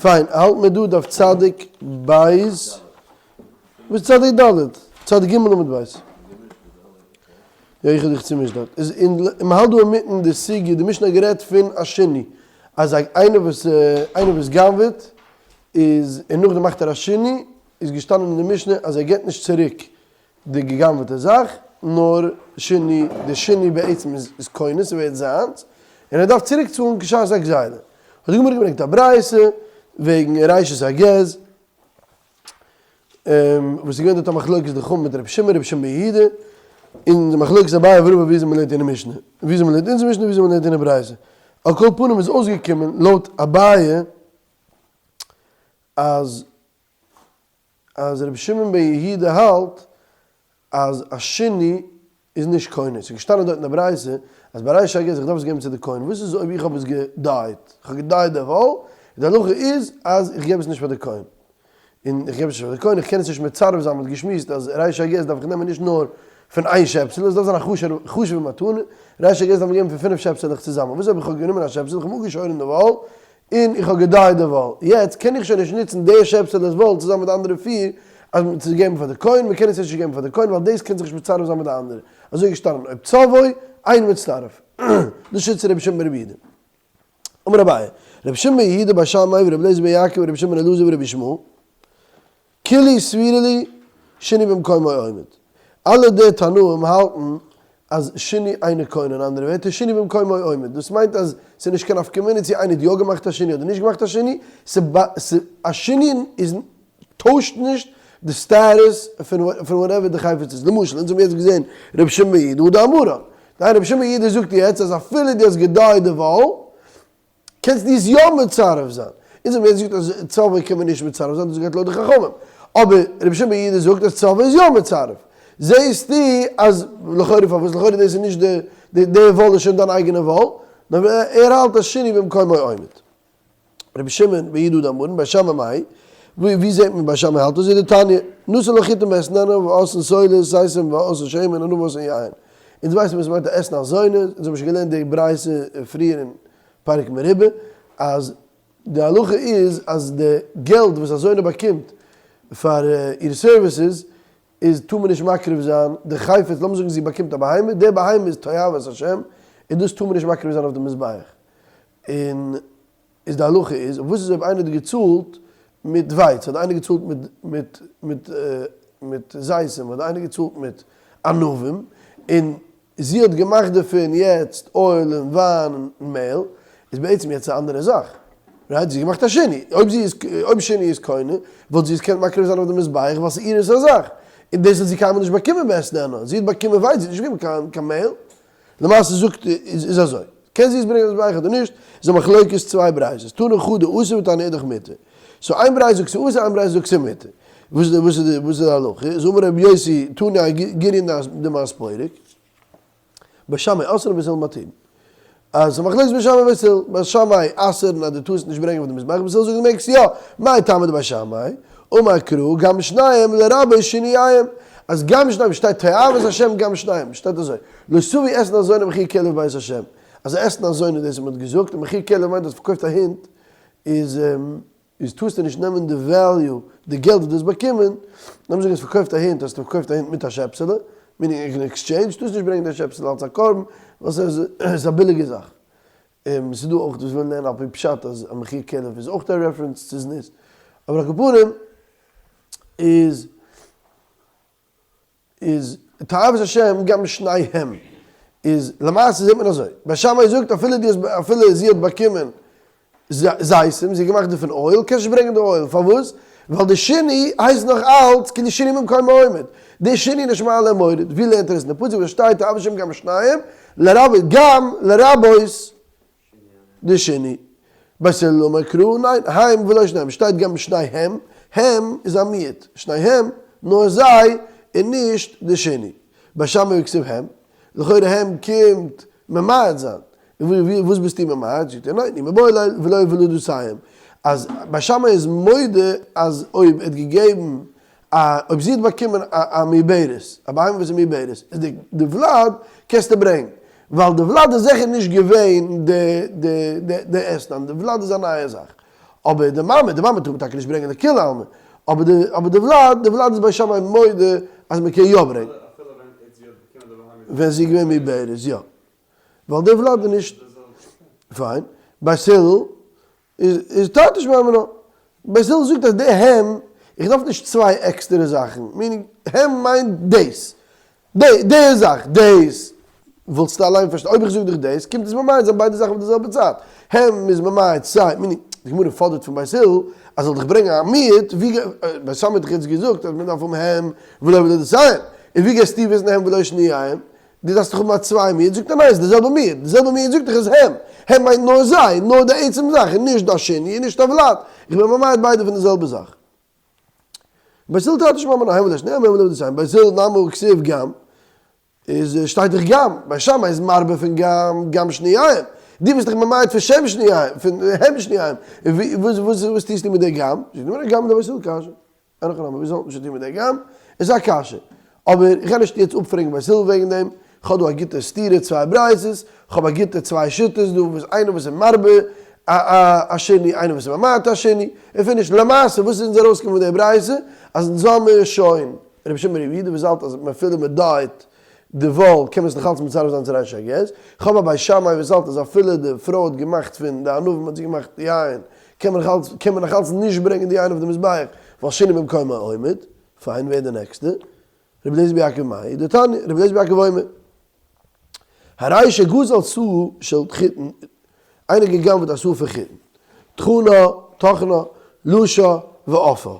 פיין, האלט מיר דא דף צדיק בית, וואס צדיק ד'? צדיק ג' עמוד ב'. יא איך האב דיך צומישט דארט. איז אין מ'האלט דא אינמיטן די סוגיא, די משנה האט גערעדט פון א שינוי, אז איינער וואס איינער וואס גנב'עט איז און נאכדעם מאכט ער א שינוי, איז געשטאנען אין די משנה אז ער געבט נישט צוריק די געגנב'עטע זאך, נאר שינוי, די שינוי בעצם איז קונה, ס'ווערט זיינס, און ער דארף צוריק צאלן כשעת הגזילה. האט די גמרא געברענגט א ברייתא וועגן ראשית הגז, וואס איז געווען דארט א מחלוקת די חכמים מיט רבי שמעון, רבי שמעון בן יהודה, און די מחלוקת אביי ורבא וויאזוי מ'לערנט אין די משנה, וויאזוי מ'לערנט אונזער משנה און וויאזוי מ'לערנט אין די ברייתא. על כל פנים איז אויסגעקומען לויט אביי אז אז רבי שמעון בן יהודה האלט אז א שינוי איז נישט קונה, ס'איז געשטאנען דארט אין די ברייתא אז ביי ריש הגז איך דארף עס געבן צו די כהן, וואס איז אויב איך האב עס געדייט, איך האב געדייט די וואל, די הלכה איז אז איך געב עס נישט פאר די כהן, און איך געב עס נישט פאר די כהן, איך קען עס נישט מצרף זיין, מ'האט געשמועסט אז ריש הגז דארף איך נעמען נישט נאר פון איין שעפסעלע, עס דארף זיין א חשוב'ע מתנה, ריש הגז דארף מען געבן פון פינף שעפסעלעך צוזאמען, וואס אויב איך האב גענומען א שעפסעלע, איך האב אפגעשוירן די וואל, און איך האב געדייט די וואל, יעצט קען איך שוין נישט נוצן די שעפסעלעס וואל צוזאמען מיט די אנדערע פיר אז צו געבן פאר די כהן, מען קען עס נישט געבן פאר די כהן ווייל דאס קען זיך נישט מצרף זיין מיט די אנדערע, אזוי איז געשטאנען אויב צבעו אינו מצטרף. דאס שיטת רבי שמעון ברבי יהודה. אמר אביי, רבי שמעון בן יהודה בית שמאי ורבי אליעזר בן יעקב ורבי שמעון בן אלעזר ורבי ישמעאל, כולהו סבירא להו שינוי במקומו עומד. אלע די תנאים האלטן אז שינוי אינו קונה, אין אנדערע ווערטער שינוי במקומו עומד, דאס מיינט אז ס'איז נישט קיין נפקא מינה צו איינער האט יא געמאכט א שינוי אדער נישט געמאכט א שינוי, א שינוי איז טוישט נישט די סטאטוס פון whatever די חפץ איז, למשל אונז האבן יעצט געזען רבי שמעון בן יהודה דאמרן, דהיינו רבי שמעון בן יהודה זאגט יעצט אז אפילו דו האסט געדייט די וואל, קענסט דו עס יא מצרף זיין. אונז האבן יעצט געזאגט אז צבעו קען מען נישט מצרף זיין, דאס גייט לויט די חכמים. אבער רבי שמעון בן יהודה זאגט אז צבעו איז יא מצרף. זעהסטו אז לכאורה פארוואס? לכאורה דאס איז נישט די די וואל איז שוין דיין אייגענע וואל, נאר ער האלט אז שינוי במקומו עומד. רבי שמעון בן יהודה דאמרן בית שמאי מאי, ווי זעהט מען בית שמאי האלט אזוי? דתניא, נתן לה חיטים ואתננה ועשאן סולת, זיתים ועשאן שמן, ענבים ועשאן יין. אונז ווייסן וואס מיינט א אתנן זונה, אונז האבן שוין געלערנט די ברייתא פריער אין פרק מרובה, אז די הלכה איז אז די געלט וואס א זונה באקומט פאר איר services איז טאר מען נישט מקריב זיין די חפץ, לאמיר זאגן זי באקומט א בהמה, די בהמה איז תועבת השם, און דאס טאר מען נישט מקריב זיין אויף די מזבח, און איז די הלכה איז, וואס איז אויב איינער האט געצאלט מיט ווייץ, אדער איינער געצאלט מיט מיט מיט מיט זיתים, אדער איינער געצאלט מיט ענבים, און זי האט געמאכט דערפון יעצט oil און וויין און מעהל, איז בעצם יעצט א אנדערע זאך, right? זי האט געמאכט א שינוי, אויב זי איז אויב שינוי איז קונה, וואלט זי עס געקענט מקריב זיין אויף די מזבח ווייל ס'איז אירס א זאך, און דאס האט זי קיינמאל נישט באקומען באתננה, זי האט באקומען ווייץ, זי האט נישט באקומען קיין קיין מעהל. למעשה זאגט איז אזוי, קען זי עס ברענגען אויף מזבח אדער נישט, איז א מחלוקת צוויי ברייתות, תנא חדא אסור ותנא אידך מותר. so איין ברייתא זאגט ס'איז אסור איין ברייתא זאגט ס'איז מותר. וואס איז וואס איז וואס איז די הלכה? איז אמר רבי יוסי תנא גירין דמספורק, בית שמאי אוסרין ובית הלל מתירין. אז ס'איז א מחלוקת בית שמאי ובית הלל, בית שמאי אסר'ן אז דו טארסט נישט ברענגען אויף די מזבח, בית הלל זאגט דו מעגסט יא, מאי טעמא דבית שמאי? אמר קרא גם שניהם לרבות שינוייהם, אז גם שניהם שטייט תועבת השם גם שניהם, שטייט אזוי, לא תביא אתנן זונה ומחיר כלב בית השם, אז אתנן זונה דאס וואס מען האט געזאגט, און מחיר כלב מיינט אז פארקויפט א הונט, איז איז טארסטו נישט נעמען די value, די געלט וואס דו האסט באקומען, לאמיר זאגן האסט פארקויפט א הונט, האסטו פארקויפט א הונט מיט א שעפסעלע, meaning אין exchange, טארסט נישט ברענגען די שעפסעלע אלס א קרבן, ווייל ס'איז א ביליגע זאך. און ס'איז דא אויך וואס ווילן לערנען על פי פשט אז א מחיר כלב איז אויך א reference צו זנות, אבער על כל פנים איז איז תועבת השם גם שניהם איז למעשה זעט מען אזוי, בית שמאי זאגט אפילו דו האסט אפילו זי האט באקומען זיתים, זי האט געמאכט דערפון oil, קענסט נישט ברענגען די oil, פארוואס? ווייל די שינוי הייסט נאך אלץ כאילו שינוי במקומו עומד, די שינוי איז נישט מעלה ומוריד, ווי לערנט ער עס אין די פסוק וואס שטייט תועבת השם גם שניהם, לרבות גם לרבות די שינוי. בית הלל אמר קרא, ניין, הם ולא שניהם, שטייט גם שניהם, הם איז א מיעוט, שניהם, נאר זיי, און נישט די שינוי. בית שמאי והכתיב הם, לכאורה הם קומט ממעט זיין, וואס ביסטו ממעט? זאגט ער ניין, אי מיבעי ליה ולא ולדותיהם, אז בית שמאי איז מודה אז אויב ער האט געגעבן א, אויב זי האט באקומען א מעוברת, א בהמה וואס איז מעוברת, איז די די ולד קענסטו ברענגן, ווייל די ולד איז זיכער נישט געווען די די די אתנן, די ולד איז א נייע זאך. אבער די מאמע, די מאמע טאר מען טאקע נישט ברענגען לכולי עלמא, אבער די אבער די ולד, די ולד איז בית שמאי מודה אז מען קען יא ברענגען. אפילו ווען זי האט באקומען די בהמה. ווען זי איז געווען מעוברת, יא. ווייל די ולד איז נישט. פיין. בית הלל איז איז תרתי שמע מינה. בית הלל זאגט אז די הם, איך דארף נישט צוויי עקסטערע זאכן, meaning הם מיינט דאס, די די זאך, דאס, וואלסטו אליין פארשטיין, אויב איך זאג דיך דאס, קומט עס ממעט זיין ביידע זאכן אויף די זעלבע צייט, הם איז ממעט סיי, meaning, די גמרא פאדערט פון בית הלל אז זאל דיך ברענגען א מיעוט, ווי בית שמאי האט דאך יעצט געזאגט אז מען דארף האבן הם ולא ולא דתיהם, און ווי גייסטו וויסן הם ולא שניהם? דו דארפסט דאך האבן א צוויי מיעוט, זאגט ער ניין ס'איז די זעלבע מיעוט, די זעלבע מיעוט זאגט דאך איז הם, הם מיינט נאר זיי, נאר די עצם זאך, און נישט א שני און נישט א ולד, איך בין ממעט ביידע פון די זעלבע זאך. בית הלל תרתי שמע מינה הם ולא שניהם הם ולא דתיהם, בית הלל נמי כתיב גם, איז שטייט דאך גם, בית שמאי איז מרבה פון גם, גם שניהם, דו ביסט דאך ממעט פון שם שניהם, פון הם שניהם, און וואס וואס טוסטו מיט די גם? זאגט די גמרא גם לבית הלל קשיא. אין הכי נמי, ווי זאל נישט טון מיט די גם? איז א קשיא. אבער איך גיי נישט יעצט אפפרעגן בית הלל וועגן דעם, איך האב דא א גוטע סתירה צוויי ברייתות, איך האב א גוטע צוויי שיטות דא, וואס איינער וואס איז מרבה א שני, איינער וואס איז ממעט א שני, און finish. למעשה וואס איז אונז ארויסגעקומען פון די ברייתא? אז אונז האמיר שוין רבי שמעון רבי יהודה וואס האלט אז אפילו מען dye ט די וואל קען מען עס נאכאלץ מצרף זיין צו ריש הגז, איך האב א בית שמאי וואס האלט אז אפילו די פרוי האט געמאכט פון די ענבים האט זי געמאכט יין, קען מען נאכאלץ קען מען נאכאלץ נישט ברענגען די יין אויף די מזבח ווייל שינוי במקומו עומד, פיין ווער די נעקסטע? רבי אליעזר בן יעקב מאי דתניא, רבי אליעזר בן יעקב אומר, הרי שגזל סאה של חיטין, איינער האט גע'גנב'עט א סאה פון חיטין, טחנה, טחנה, לשה ואפאה,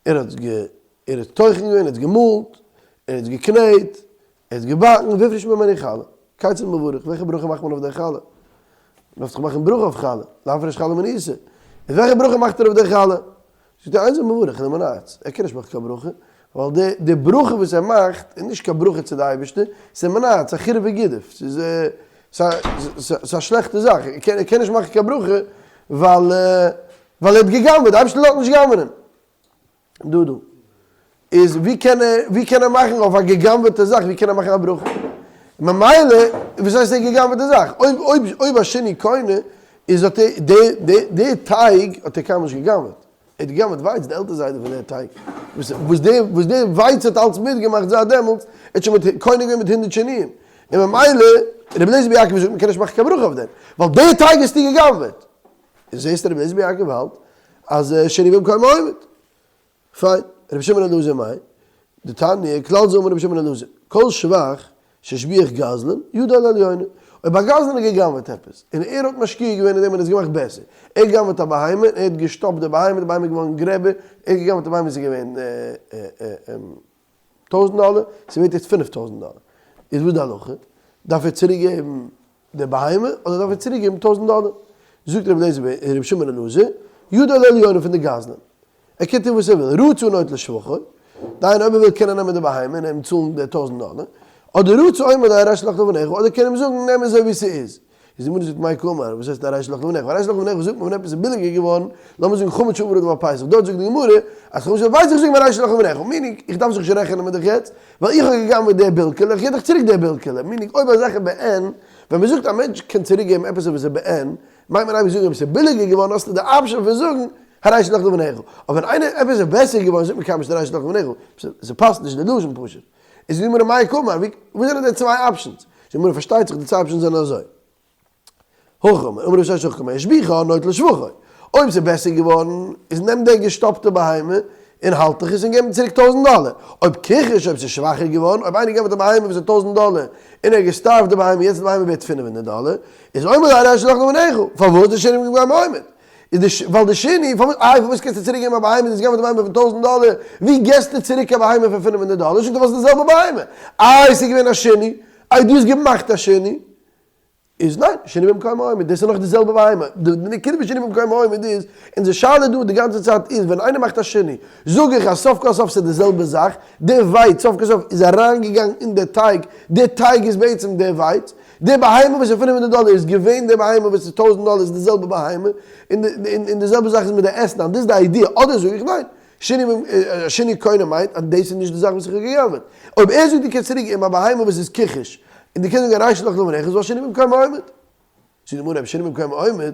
ער האט גע ער האט טוחן געווען, ער האט געמאלט, ער האט געקנעט, ער האט געבאקן, והפריש ממנה חלה? כיצד מברך? וועלכע ברכה מאכט מען אויף דער חלה? מען דארף דאך מאכן ברכה אויף חלה, להפריש חלה מן עיסה. איז וועלכע ברכה מאכט ער אויף דער חלה? זאגט ער, אין זה מברך, אלא מנאץ. ער קען נישט מאכן קיין ברכה, ווייל די די ברכה וואס ער מאכט איז נישט קיין ברכה צו די אייבערשטער, ס'איז מנאץ, א חירוף וגידוף, ס'איז ס'איז א שלעכטע זאך, ער קען נישט מאכן קיין ברכה ווייל ווייל ער האט גע'גנב'עט, די אייבערשטער לאזט נישט גנב'ענען. דא דא. איז ווי קען ער, ווי קען ער מאכן אויף א גע'גנב'עטע זאך, ווי קען ער מאכן א ברכה? ממילא, וואס הייסט ער האט גע'גנב'עט די זאך? אויב אויב אויב א שינוי קונה איז האט ער, די די די טייג האט ער קיינמאל נישט גע'גנב'עט. ער האט גע'גנב'עט ווייץ, די עלטער זיידע פון די טייג. וואס וואס די וואס די ווייץ האט אלץ מיטגעמאכט זייט דעמאלטס, ער האט שוין מיט קונה געווען מיט הונדערט שינויים. און ממילא, רבי אליעזר בן יעקב זאגט מען קען נישט מאכן קיין ברכה אויף דעם, ווייל די טייג האסטו גע'גנב'עט. און זעסט רבי אליעזר בן יעקב האלט אז שינוי במקומו עומד. פיין, רבי שמעון אלעזר מאי? דתניא, כלל זה אמר רבי שמעון אלעזר, כל שבח שהשביח גזלן, ידו על העליונה. אויב א גזלן האט גע'גנב'עט עפעס, און ער האט משקיע געווען אין דעם און עס געמאכט בעסער, ער האט גע'גנב'עט א בהמה און ער האט געשטאפט די בהמה, די בהמה איז געווארן גרעבער, ער האט גע'גנב'עט א בהמה און עס איז געווען טויזנט דאלער, ס'ווערט יעצט 5000 דאלער. איז וואס די הלכה? דארף ער צוריק געבן די בהמה אדער דארף ער צוריק געבן טויזנט דאלער? זאגט רבי אליעזר בן רבי שמעון אלעזר, ידו על העליונה פון די גזלן, ער קען טון וואס ער וויל, רצה נוטל שבחו, דהיינו אויב ער וויל קען ער נעמען די בהמה און אים צאלן די טויזנט דאלער, אדער רצה אומר הרי שלך לפניך, אדער קען אים זאגן נעם אזוי ווי ס'איז. איז די גמרא זאגט מאי קאמר, וואס הייסט הרי שלך לפניך? הרי שלך לפניך זאגט מען ווען עפעס איז ביליגער געווארן, לאמיר זאגן חמץ שעבר עליו הפסח, דארט זאגט די גמרא אז חמץ שעבר פסח זאגט מען הרי שלך לפניך, meaning איך דארף זיך נישט רעכענען מיט דיך יעצט, ווייל איך האב געגנב'עט די בילקעלע, איך געב דיך צוריק די בילקעלע, meaning אויב א זאך איז בעין, ווען מען זאגט א מענטש קען צוריק געבן עפעס וואס איז בעין, מיינט מען אייביג זאגן אויב עס איז ביליגער געווארן האסטו די option פון זאגן הרי שלך לפניך, אבער ווען איינער עפעס איז בעסער געווארן זאגט מען קיינמאל נישט הרי שלך לפניך, ס'פאסט נישט די לשון פשוט. איז די גמרא מאי קאמר, וואס זענען די צוויי options? די גמרא פארשטייט זיך די צוויי options זענען אזוי. הכי אמר, אמר רב ששת הכי קאמר, השביחה נוטל שבחו. אויב ס'איז בעסער געווארן, איז נעם די געשטאפטע בהמה און האלט דיך עס און געב אים צוריק טויזנט דאלער. אויב כחש, אויב ס'איז שוואכער געווארן, אויב איינער געבט א בהמה וואס איז טויזנט דאלער און ער האט געסטארווט די בהמה, יעצט איז די בהמה ווערט 500 דאלער, איז אומר לו הרי שלך לפניך, פארוואס די שינוי במקומו עומד? איז די ש ווייל די שינוי, פארוואס איי פארוואס קענסטו צוריק געבן א בהמה דו האסט געגעבן די בהמה פון טויזנט דאלער, ווי געסטו צוריק א בהמה פון 500 דאלער, זאגט ער ווייל ס'איז די זעלבע בהמה, איי ס'איז געווען א שינוי, איי דו האסט געמאכט א שינוי, איז ניין, שינוי במקומו עומד, דאס איז נאך די זעלבע בהמה, די נקודה פון שינוי במקומו עומד איז, אונזער שאלה דא די גאנצע צייט איז, ווען איינער מאכט א שינוי, זאג איך אז סוף כל סוף ס'איז די זעלבע זאך, די ווייץ סוף כל סוף איז אריינגעגאנגען אין די טייג, די טייג איז בעצם די ווייץ, די בהמה וואס איז 500 דאלער איז געווען די בהמה וואס איז טויזנט דאלער איז די זעלבע בהמה, און די זעלבע זאך איז מיט די עסן, אז דאס איז די idea, אדער זאג איך ניין, שינוי קונה מיינט אז דאס איז נישט די זאך וואס איך האב געגנבעט, אויב ער זאגט דו קענסט צוריק געבן א בהמה וואס איז כחוש, און דו קענסט זאגן הרי שלך לפניך איז ווייל שינוי במקומו עומד. זאגט די גמרא אויב שינוי במקומו עומד.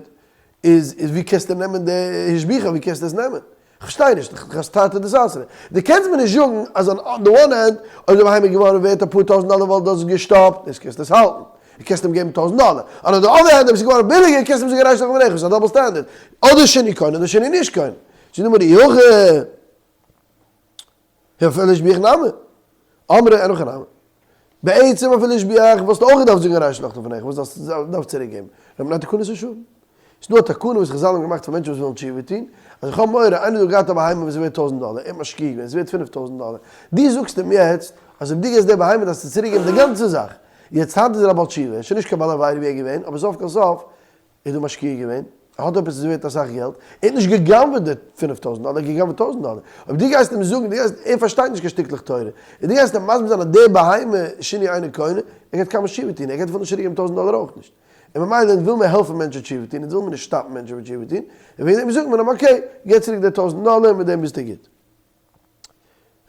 איז איז ווי קענסטו נעמען די השביחה ווי קענסטו עס נעמען? כ'פארשטיי נישט, כ'האב תרתי דסתרי. דו קענסט מיר נישט זאגן אז on the one hand אויב די בהמה איז געווארן ווערט אפאר טויזנט דאלער ווייל דו האסט עס געשטאפט, דאס קענסטו עס האלטן. דו קענסט אים געבן טויזנט דאלער. On the other hand אויב עס איז געווארן ביליגער קענסטו אים זאגן הרי שלך לפניך, ס'איז א double standard. אדער שינוי קונה אדער שינוי נישט קונה. זאגט די גמרא אי הכי. אפילו השביח נמי. אמרי אין הכי נמי. בעצם אפילו השביח וואלסטו אויך געדארפט זאגן הרי שלך לפניך, וואס דארפסטו דארפסט צוריק געבן? נאר מפני תקנת השבים. ס'איז דא א תקנה וואס חזל האבן געמאכט פאר מענטשן וואס ווילן תשובה טון, אז איך האב מורא, איינער האט דא געהאט א בהמה וואס איז ווערט טויזנט דאלער, ער האט משקיע געווען, ס'איז ווערט 5000 דאלער, דו זאגסט אים יעצט אז אויב דו געסט די בהמה דארפסטו צוריק געבן די גאנצע זאך, יעצט היינט איז ער א בעל תשובה, ער איז שוין נישט קיין בעל עבירה ווי ער איז געווען, אבער סוף כל סוף איז דא משקיע געווען, ער האט עפעס וואס איז ווערט אסאך געלט, ער האט נישט גע'גנב'עט די 5000 דאלער, ער האט גע'גנב'עט טויזנט דאלער. אויב דו גייסט אים זאגן, דו גייסט, ער פארשטייט נישט קיין שטיקלעך תורה, און דו גייסט אים מסביר זיין אז די בהמה שינוי אינו קונה, ער גייט קיינמאל תשובה טון, ער גייט אפילו נישט צוריקגעבן טויזנט דאלער אויך נישט. און ממילא אונז וויל מיר העלפן מענטשן תשובה טון, אונז וויל מיר נישט סטאפן מענטשן פון תשובה טון, און וועגן דעם זאגט מען אים okay, געב צוריק די טויזנט דאלער און מיט דעם ביסטו גוט.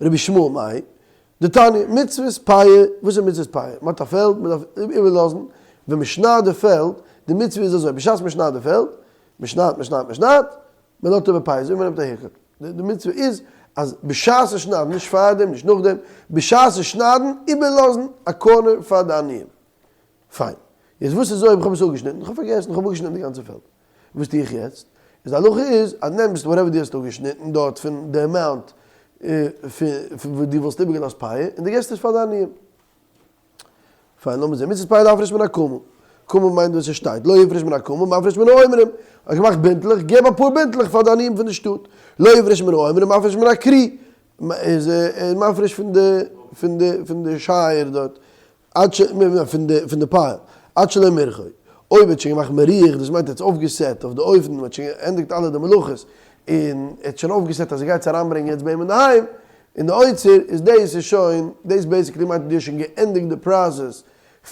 רבי ישמעאל מאי דתניא, מצוות פאה, וואס איז מצוות פאה? מען האט א פעלד, מען דארף איבערלאזן, ווען מען שניידט די פעלד, די מצוה איז אזוי, בשעת מען שניידט די פעלד, מען שניידט, מען שניידט, מען שניידט, מען לאזט איבער פאה, אזוי ווי מען נעמט א haircut. די מצוה איז אז בשעת'ן שניידן, נישט פארדעם, נישט נאכדעם, בשעת'ן שניידן, איבערלאזן א corner פאר די עניים. פיין. יעצט וואס איז אויב איך האב עס אפגעשניטן? איך האב פארגעסן, איך האב אפגעשניטן די גאנצע פעלד. וואס טו איך יעצט? איז די הלכה איז אז נעמסט whatever דו האסט אפגעשניטן דארט פון די amount פון וואס דו וואלסט איבערגעלאזט פאה און דו געסט עס פאר די עניים. פיין לאמיר זען, מצות פאה להפריש מן הקמה, קמה מיינט וואס עס שטייט, לא הפריש מן הקמה, מפריש מן העומרים, האסט געמאכט בינטלעך, געב אפאר בינטלעך פאר די עניים פון די שטאט, לא הפריש מן העומרים, מפריש מן הכרי, איז מפריש פון די פון די פון די שייער דארט, עד ש פון די פון די pile, עד שלא מרחו, אויב ער האט שוין געמאכט מריח, דאס מיינט ער האט עס אויפגעסעט אויף די אויוון, מען האט שוין געענדיגט אלע די מלאכות, און ער האט שוין אויפגעסעט אז ער גייט עס אריינברענגען יעצט ביי אים אינדערהיים, אין די אוצר, איז דאס איז שוין, דאס basically מיינט אז דו האסט שוין געענדיגט די process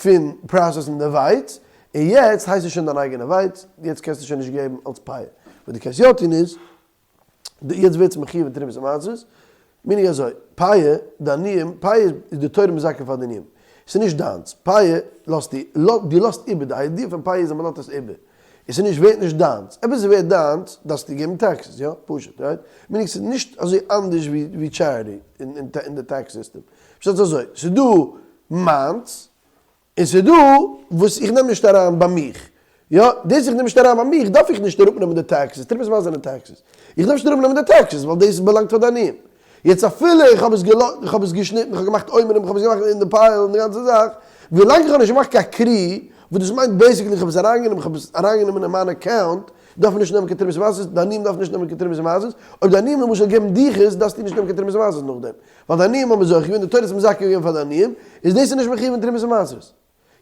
פון פראסעסן די ווייץ, און יעצט הייסט עס שוין דיין אייגענע ווייץ, יעצט קענסטו שוין נישט געבן אלס פאה. וואס דו קענסט יא טון איז, יעצט ווערט עס מחיוב אין תרומות ומעשרות, meaning אזוי, פאה, די עניים, פאה איז די תורה מזכה פאר די עניים, ס'איז נישט דיינס, פאה לאזט דו, דו לאזט איבער, די idea פון פאה איז אז מ'לאזט עס איבער, עס איז נישט ווערט נישט דיינס, עפעס איז ווערט דיינס דארפסטו געבן taxes, יא, פשוט, right? meaning ס'איז נישט אזוי אנדערש ווי charity אין די tax system, פשט איז אזוי, ס'איז דא מיינס, און ס'איז דא וואס איך נעם נישט אריין ביי מיך. יא, דאס איך נעם נישט אריין ביי מיך דארף איך נישט אראפנעמען די taxes, תרומות ומעשרות זענען taxes. איך דארף נישט אראפנעמען די taxes ווייל דאס באלאנגט פאר די עניים. יעצט אפילו איך האב עס געלאזט, איך האב עס געשניטן, איך האב געמאכט עומרים, איך האב עס געמאכט אין די pile און די גאנצע זאך, ווילאנג איך האב נישט געמאכט קיין כרי, וואס דאס מיינט basically איך האב עס אריינגענומען, איך האב עס אריינגענומען אין מיין account, דארף מען נישט נעמען קיין תרומות ומעשרות, די עניים דארפן נישט נעמען קיין תרומות ומעשרות, אויב די עניים למשל געבן דיך עס, דארפסטו נישט נעמען קיין תרומות ומעשרות נאכדעם. ווייל די עניים האבן זוכה געווען, די תורה איז מזכה געווען פאר די עניים, איז דאס איז נישט מחיוב אין תרומות ומעשרות.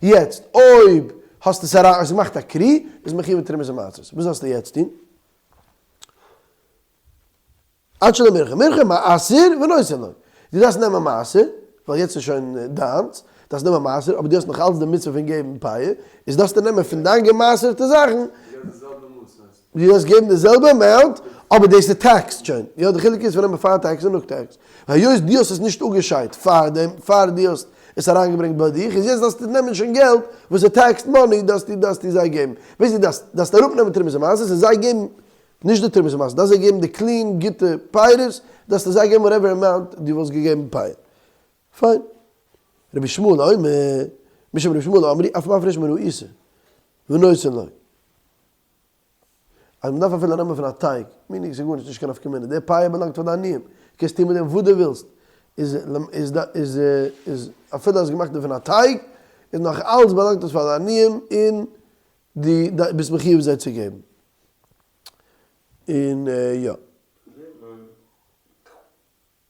יעצט אויב האסט עס אריין, האסט געמאכט א כרי, איז מחיוב אין תרומות ומעשרות. וואס זאלסטו יעצט טון? עד שלא מרחו, מרחו מעשר ונותן לו. דו דארפסט נעמען מעשר, ווייל יעצט איז שוין דיינס, דארפסט נעמען מעשר, אבער דו האסט נאך אלץ די מצוה פון געבן פאה, איז דארפסטו נעמען פון דיין געמעשר'טע זאכן, דו דארפסט געבן די זעלבע amount, אבער דאס איז taxed שוין. יא, די חילוק איז פון נעמען פאר tax און נאך tax. היות דו האסט עס נישט אפגעשיידט פאר דעם, פאר דו האסט עס אריינגעברענגט ביי דיך, איז יעצט דארפסטו נעמען שוין געלט וואס איז taxed money, דארפסטו דארפסטו זיי געבן. ווייסט דו דארפסט דארפסט אראפנעמען תרומות ומעשרות און זיי געבן, נישט די תרומות ומעשרות, דארפסט זיי געבן די clean גוטע פירות, דארפסטו זיי געבן whatever amount דו וואלסט געגעבן פאה. פיין. רבי ישמעאל אומר, משום רבי ישמעאל אמרו, אף מפריש מן העיסה, ונותן לו. אז מ'דארף אפילו נעמען פון א טייג, meaning ס'איז גארנישט, נישט קיין נפקא מינה, די פאה באלאנגט פאר די עניים, קענסט טון מיט דעם וואס דו ווילסט, איז איז איז איז אפילו האסט געמאכט דערפון א טייג, איז נאך אלץ באלאנגט עס פאר די עניים און דו ביסט מחיוב זיי צו געבן. און יא.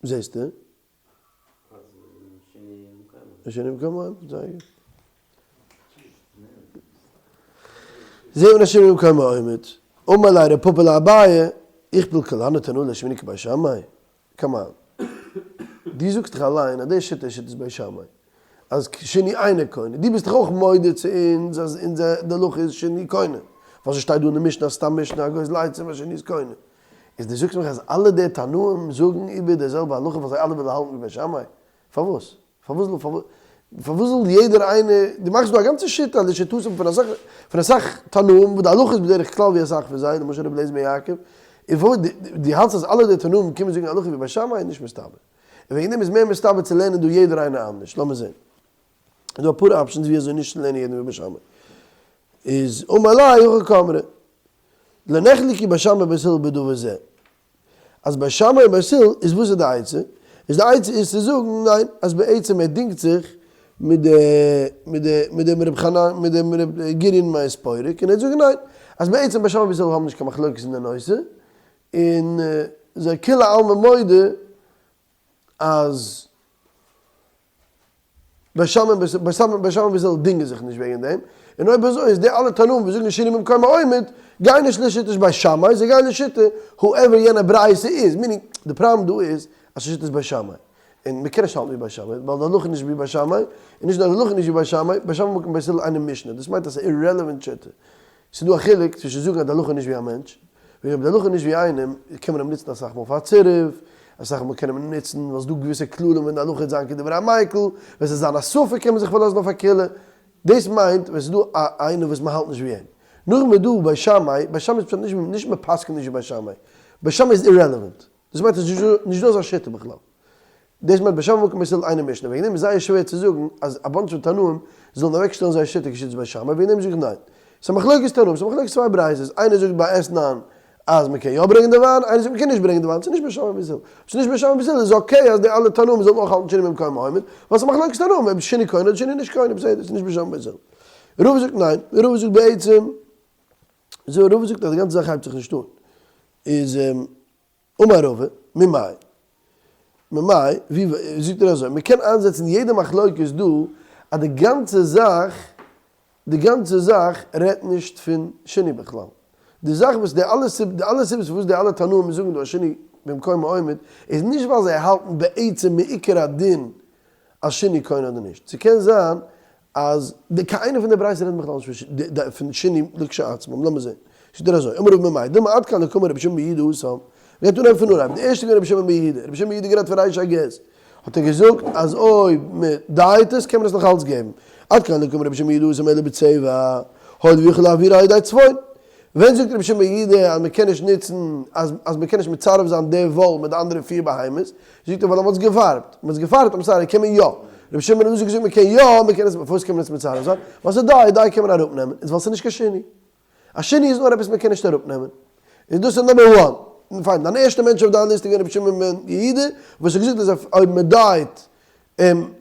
זעסטו? שינוי במקומו עומד, זייער גוט. זעט מען אז שינוי במקומו עומד. אמר ליה רב פפא לאביי, איכפל כולהו תנאי להשמיני כבית שמאי? come on. דו זאגסט דאך אליין אז די שיטה איז שיטת בית שמאי. אז שינוי אינו קונה. דו ביסט דאך אויך מודה צו אונז אז אונזער די הלכה איז שינוי קונה. ווייל ס'שטייט דא אין די משנה אז סתם משנה הגוזל עצים והשינוי איז קונה. איז דו זאגסט מיך אז אלע די תנאים זאגן איבער די זעלבע הלכה ווייל זיי אלע ווילן האלטן ווי בית שמאי? פארוואס? פארוואס זאל פארוואס? פארוואס זאל יעדער איינער, דו מאכסט דא א גאנצע שיטה לשיטתם פון אסאך פון אסאך תנאים וואס די הלכה איז בדרך כלל ווי אסאך פון זיי, למשל רבי אליעזר בן יעקב, און פארוואס דו האלטסט אז אלע די תנאים קומען זאגן הלכה ווי בית שמאי איז נישט מסתבר. און וועגן דעם איז מער מסתבר צו לערנען דא יעדער איינער אנדערש. לאמיר זען. איז דא אפאר options ווי אזוי נישט צו לערנען יעדן ווי בית שמאי. איז אמר ליה הכי קאמרי. לא נחלקו בית שמאי ובית הלל בדבר זה. אז בית שמאי און בית הלל איז וואס איז די עצה? איז די עצה איז צו זאגן ניין אז בעצם ער דינגט זיך מיט די מיט די מיט דעם ר' חנן מיט דעם ר' גוריון מאיספוריק און ער וועט זאגן ניין אז בעצם בית שמאי ובית הלל האבן נישט קיין מחלוקת אין די נושא און זיי כולי עלמא מודה אז בית שמאי ובית הלל דינגען זיך נישט וועגן דעם, און אויב אזוי איז די אלע תנאים וואס זאגן שינוי במקומו עומד, גייען נישט לשיטת בית שמאי, זיי גייען לשיטה however יענע ברייתא איז, meaning די פראבלעם דא איז אז ס'איז שיטת בית שמאי, און מ'קען נישט האלטן ווי בית שמאי, ווייל די הלכה איז נישט ווי בית שמאי, און נישט נאר די הלכה איז נישט ווי בית שמאי, בית שמאי במקום בית הלל אינה משנה, דאס מיינט אז ס'איז irrelevant שיטה. ס'איז דא א חילוק צווישן זאגן אז די הלכה איז נישט ווי א מענטש, ווען אויב די הלכה איז נישט ווי איינעם, קען מען אים נוצן אסאך מאל פאר א צירוף, אסאך מאל קען מען אים נוצן ווייל ס'איז דא געוויסע כללים ווען די הלכה וועט זיין כדברי המיקל, ווען ס'וועט זיין א ספק קען מען זיך פארלאזן אויף א קולא, דאס מיינט ווען ס'איז דא א איינער וואס מ'האלט נישט ווי אים. נאכדעם איז דא בית שמאי, בית שמאי איז פשוט נישט נישט מ'פסק'נט נישט ווי בית שמאי, בית שמאי איז irrelevant, דאס מיינט אז ס'איז נישט דא אזא שיטה בכלל. דאס מיינט בית שמאי במקום בית הלל אינה משנה, וועגן דעם איז זייער שווער צו זאגן אז א bunch פון תנאים זאלן אוועקשטעלן זייער שיטה כשיטת בית שמאי, וועגן דעם זאג איך ניין. ס'איז א מחלוקת תנאים, ס'איז א מחלוקת צוויי ברייתות, איינער זאגט ביי אתנן אז מ'קען יא ברענגען די וויין, איינער זאגט מ'קען נישט ברענגען די וויין, ס'איז נישט בית שמאי ובית הלל. אויב ס'איז נישט בית שמאי ובית הלל איז okay אז די אלע תנאים זאלן אויך האלטן שינוי במקומו עומד, ווייל ס'איז א מחלוקת תנאים אויב שינוי קונה אדער שינוי נישט קונה, בסדר, ס'איז נישט בית שמאי ובית הלל. רבא זאגט ניין, רבא זאגט בעצם, רבא זאגט אז די גאנצע זאך הייבט זיך נישט אן, איז. אמר רבא, ממאי? ממאי, ווי זאגט ער אזוי, מען קען איינזעצן יעדע מחלוקת דא אז די גאנצע זאך, די גאנצע זאך רעדט נישט פון שינוי בכלל. די זאך וואס די אלע סיבות, די אלע סיבות פארוואס די אלע תנאים זאגן דא אז שינוי במקומו עומד, איז נישט ווייל זיי האלטן בעצם מעיקר הדין אז שינוי קונה אדער נישט. ס'קען זיין אז די קיין איינע פון די ברייתות רעדט בכלל נישט פון שינוי לכשעצמם, לאמיר זעהן, זאגט ער אזוי, אמר רבא ממאי דילמא עד כאן לא קאמר רבי שמעון בן יהודה התם, מ'גייט אנהייבן פון אנהייב, די ערשטע געווען רבי שמעון בן יהודה, רבי שמעון בן יהודה גערעדט פון ריש הגז, האט ער געזאגט אז אויב מ'dye ט עס קען מען עס נאך אלץ געבן, עד כאן לא קאמר רבי שמעון בן יהודה התם אלא בצבע, הואיל ויכול להעבירו על ידי צבעון. ווען זאגט רבי שמעון בן יהודה אז מען קען נישט נוצן, אז אז מען קען נישט מצרף זיין די וואל מיט די אנדערע פיר בהמות, זאגט ער ווייל אז מען האט עס געפארבט, מען האט עס געפארבט I'm sorry קען מען יא, רבי שמעון בן אלעזר האט געזאגט מען קען יא, מען קען עס, פארוואס קען מען עס מצרף זיין? ווייל ס'איז dye, dye קען מען אראפנעמען, איז ווייל ס'איז נישט קיין שינוי. א שינוי איז נאר עפעס מען קען נישט אראפנעמען. איז דאס איז number one. פיין, דיין ערשטע מענטש אויף דיין ליסטע איז געווען רבי שמעון בן יהודה, וואס האט געזאגט אז אויב מען dye ט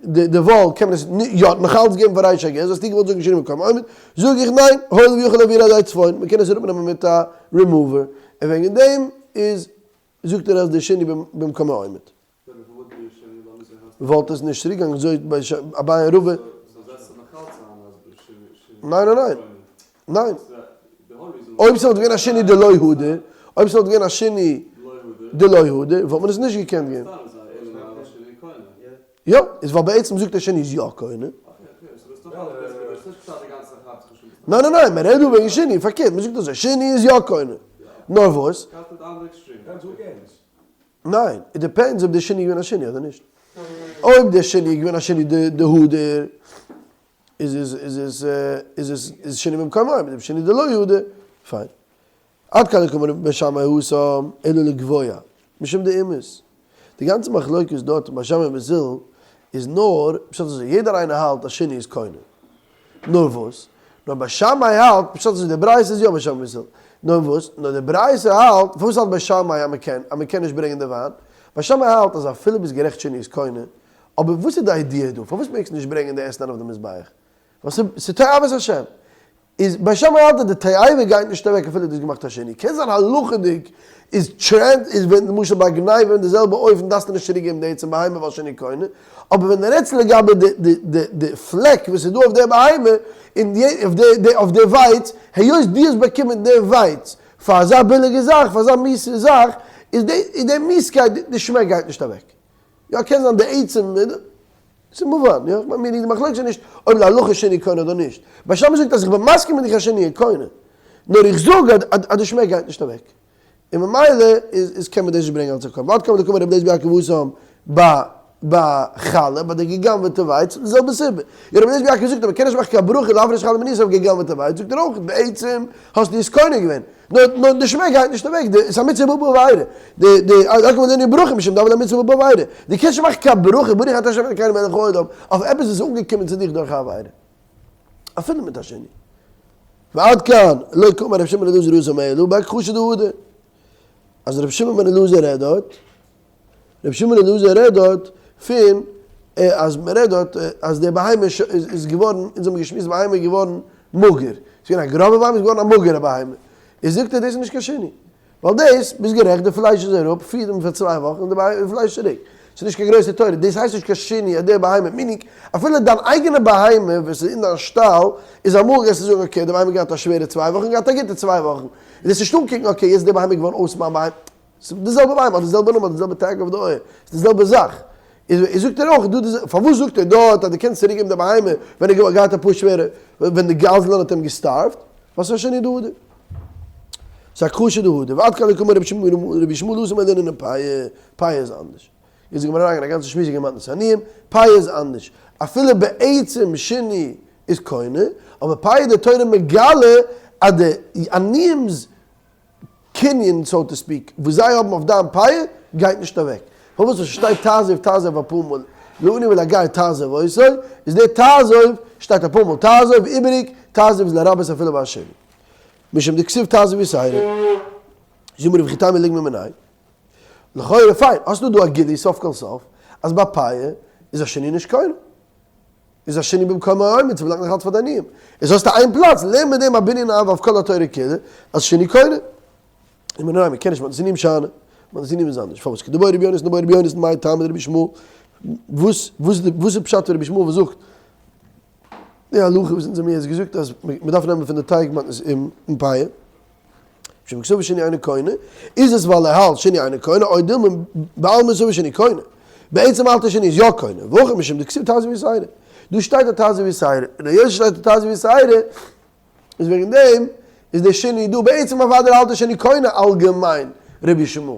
די וואל קען מען עס יא נאך אלץ געבן פאר ריש הגז, האסטו געוואלט זאגן שינוי במקומו עומד, זאג איך ניין, הואיל ויכול להעבירו על ידי צבעון, מען קען עס אראפנעמען מיט א רימאווער, און וועגן דעם איז זאגט ער אז די שינוי במקומו עומד. וואלט עס נישט צוריק געגאנגען אזוי ביי אביי און רבא. ניין ניין ניין. ניין. אויב ס'וואלט געווען א שינוי דלא הדר, אויב ס'וואלט געווען א שינוי דלא הדר, וואלט מען עס נישט געקענט געבן. יא, איז ווייל בעצם זאגט ער שינוי איז יא קונה. ניין ניין ניין, מען רעדט דא וועגן שינוי, פארקערט, מען זאגט אזוי, שינוי איז יא קונה. נאר וואס? ניין, it depends אויב די שינוי איז געווען א שינוי אדער נישט. אויב די שינוי איז געווען א שינוי דהדר, איז איז איז איז איז איז איז שינוי במקומו, אויב שינוי דלא הדר, פיין. עד כאן לא קאמר בית שמאי התם אלא לגבוה, משום דאימוס. די גאנצע מחלוקת דארט אין בית שמאי ובית הלל איז נאר, פשט אזוי, יעדער איינער האלט אז שינוי איז קונה. נאר וואס? נאר בית שמאי האלט, פשט אזוי, די ברייתא איז יא בית שמאי ובית הלל. נאר וואס? נאר די ברייתא האלט, פארוואס האלט בית שמאי אז מ'קען, אז מ'קען נישט ברענגען די וויין? בית שמאי האלט אז אפילו ביסט גערעכט שינוי איז קונה, אבער וואס איז די idea דא? פארוואס מעגסטו נישט ברענגען די אתנן אויף די מזבח? ווייל ס'איז תועבת השם. איז בית שמאי האלט אז די תועבה גייט נישט אוועק אפילו דו האסט געמאכט א שינוי. קען זיין הלכה'דיג איז טרענד איז ווען למשל ביי גניבה אין די זעלבע אופן דארפסטו נישט צוריק געבן די עצם בהמה ווייל שינוי קונה. אבער ווען דו רעדסט לגבי די די די די פלעק וואס איז דא אויף די בהמה און אויף די די אויף די ווייץ, היות דו האסט באקומען די ווייץ פאר אזא ביליגע זאך, פאר אזא מיסע זאך, איז די איז די מיסקייט די שמעק גייט נישט אוועק. יא קען זיין די עצם, ס'איז מובן, יא? כ'מיין מיר די מחלוקת איז נישט אויב להלכה שינוי קונה אדער נישט. בית שמאי זאגט אז איך בין מסכים מיט דיך אז שינוי איז קונה. נאר איך זאג אז אז די שמעק גייט נישט אוועק. און ממילא איז איז קען מען דאס נישט ברענגען אלס א קרבן. ועד כמה דקאמר רבי אליעזר בן יעקב התם ב. ביי חלה, ביי די גע'גנב'עטע ווייץ, די זעלבע סיבה. און רבי אליעזר בן יעקב זאגט אז מ'קען נישט מאכן קיין ברכה להפריש חלה מעניות אויף גע'גנב'עטע ווייץ, זאגט ער אויך בעצם האסטו עס קונה געווען, נאר נאר די שמעק גייט נישט אוועק, די ס'איז א מצוה בא בעבירה, די די אל תקום עלינו ברכה משום דהוה ליה מצוה בא בעבירה, דו קענסט נישט מאכן קיין ברכה ברוך אתה ה' אלקינו מלך העולם אויף עפעס וואס איז אנגעקומען צו דיך דורך א עבירה. אפילו מיט א שינוי. ועד כאן לא קאמר רבי שמעון אלעזר התם אלא בהכחשה דהדר. אז רבי שמעון בן אלעזר רעדט דארט, רבי שמעון אלעזר רעדט דארט פון אז מען רעדט דארט אז די בהמה איז געווארן, אונז האבן געשמועסט די בהמה איז געווארן מאגער, ס'איז געווען א גראבע בהמה איז געווארן א מאגערע בהמה, איז זאגט ער דאס איז נישט קיין שינוי, ווייל דאס, ביסט גערעכט די פלייש איז אראפ, פיד אים פאר צוויי וואכן און די פלייש צוריק, ס'איז נישט קיין גרויסע תורה, דאס הייסט נישט קיין שינוי אז די בהמה, meaning אפילו דיין אייגענע בהמה וואס איז אין דיין שטאל, איז אמאל גייסטו זאגן okay די בהמה האט געהאט א שווערע צוויי וואכן, געהאט א גוטע צוויי וואכן, איז דאס נישט אנקוקן okay יעצט איז די בהמה געווארן אויס מיין בהמה, ס'איז די זעלבע בהמה, האט די זעלבע נאמען, האט די זעלבע tag אויף די אויער, ס'איז די זעלבע זאך. איז זאגט ער אויך דא די זעלבע, פארוואס זאגט ער דארט אז דו קענסט צוריק געבן די בהמה ווען ער האט געהאט אפאר שווערע, ווען די גזלן האט אים געסטארווט, ווייל ס'איז א שינוי דהדר. ס'איז א הכחשה דהדר, ועד כאן לא קאמר רבי ישמעאל התם אלא לענין פאה, פאה איז אנדערש. יעצט גייט מען אריין אין א גאנצע שמועס וועגן מתנות עניים, פאה איז אנדערש. אפילו בעצם שינוי איז קונה, אבער פאה איז די תורה מגלה אז די עניים'ס קנין so to speak וואס זיי האבן אויף דיין פאה גייט נישט אוועק. פארוואס ווען ס'שטייט תעזוב תעזוב אפאר מאל לעני ולגר תעזוב אותו, איז דער תעזוב שטייט אפאר מאל תעזוב איבעריג, תעזוב איז לרבות אפילו ביי שינוי. משום דכתיב תעזוב יתירא. זאג מיר וכי תימא ליגמר מיניה. לכאורה פיין, האסטו דא א גילוי סוף כל סוף אז ביי פאה איז א שינוי נישט קונה. איז א שינוי במקומו עומד, ס'באלאנגט נאך אלץ פאר די עניים. איז האסטו איין פלאץ, לערן מיט דעם א בנין אב אויף כל התורה כולה, אז שינוי קונה. און מ'נאר מ'קען נישט מתנות עניים שאני, מתנות עניים איז אנדערש. פארוואס? כדבעי רבי יונתן דבעי רבי יונתן מאי טעמא דרבי ישמעאל, וואס וואס וואס איז פשט פון רבי ישמעאל וואס זאגט די הלכה וואס אונז האבן יעצט געזאגט אז מ'דארף נעמען פון די טייג מתנות און פאה. משום כסבור שינוי אינו קונה, איז עס ווייל ער האלט שינוי אינו קונה, או דילמא בעלמא סבור שינוי קונה. בעצם האלט ער שינוי איז יא קונה, והכא משום דכתיב תעזוב יתירא. דא שטייט א תעזוב יתירא, און היות עס שטייט א תעזוב יתירא, איז וועגן דעם איז דער שינוי דא, בעצם אוודאי האלט ער שינוי קונה אלגעמיין רבי ישמעאל,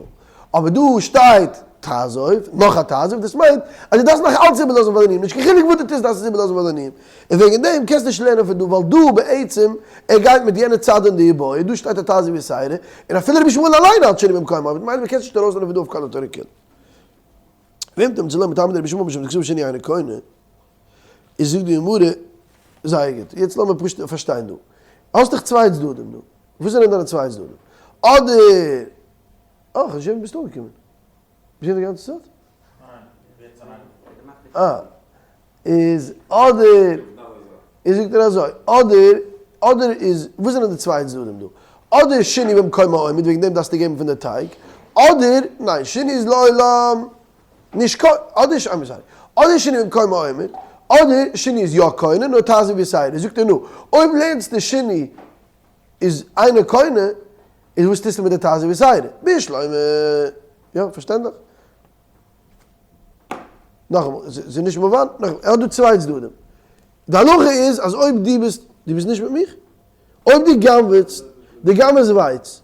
אבער דא שטייט תעזוב, נאך א תעזוב, דאס מיינט אז דו דארפסט נאך אלץ איבערלאזן פאר די עניים, נישט קיין חילוק וואס דו טוסט דארפסט עס איבערלאזן פאר די עניים, און וועגן דעם קענסטו נישט לערנען פון דא, ווייל דא בעצם ער גייט מיט יענע צד אין די איבעיא, דא שטייט א תעזוב יתירא, און אפילו רבי ישמעאל אליין האלט שינוי במקומו, אבער ממילא קענסטו נישט ארויסלערנען פון דא אויף כל התורה כולה. ואם תמצא לומר טעמא דרבי ישמעאל משום דכתיב שינוי אינו קונה, איז זאגט די גמרא, זייער גוט, יעצט לאמיר פשוט פארשטיין דא, האסט דאך צוויי צדדים דא, וואס זענען דיינע צוויי צדדים? אדער אה, כ'האב נישט געוואוסט ביסט אנגעקומען. ביסט געווען די גאנצע צייט? אה, איז אדער, איז זאגט ער אזוי, אדער, אדער איז, וואס זענען די צוויי צדדים דא? אדער שינוי במקומו עומד, וועגן דעם דארפסטו געבן פון די טייג, אדער, ניין, שינוי איז לעולם נישט קונה, אדער, I'm sorry, אדער שינוי במקומו עומד, אדער שינוי איז יא קונה, נאר תעזוב יתירא. זאגט ער נו, אויב לערנסטו שינוי איז אינו קונה, איז וואס טוסטו מיט די תעזוב יתירא? בשלמא. יא, פארשטענדליך? נאכאמאל, ס'איז נישט מובן? נאכאמאל, ער האט דא צוויי צדדים. די הלכה איז אז אויב דו ביסט, דו ביסט נישט מיט מיך? אויב דו גנב'עסט, דו גנב'עסט ווייץ,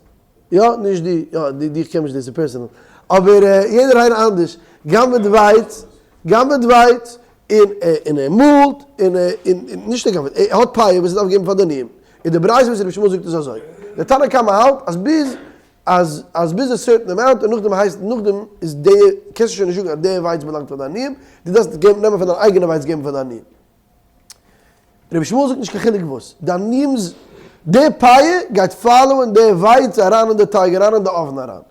יא, נישט דו, יא, דו, דיך קען מען נישט, דאס איז personal, אבער יעדער איינער אנדערש, גנב'עט ווייץ, גנב'עט ווייץ, און און ער מאלט, און און נישט ער גנב'עט, ער האט פאה וואס ער דארף געבן פאר די עניים, און די ברייתא וואס רבי ישמעאל זאגט איז אזוי, דער תנא קמא האלט אז ביז אז אז ביז א certain amount און נאכדעם הייסט נאכדעם איז די קענסטו שוין נישט זאגן אז די ווייץ באלאנגט פאר די עניים, דו דארפסט געבן נעמען פון דיין אייגענע ווייץ געבן פאר די עניים. רבי ישמעאל זאגט נישט קיין חילוק וואס, די עניים'ס די פאה גייט follow ען די ווייץ אריין אין די טייג אריין אין די אויוון אריין.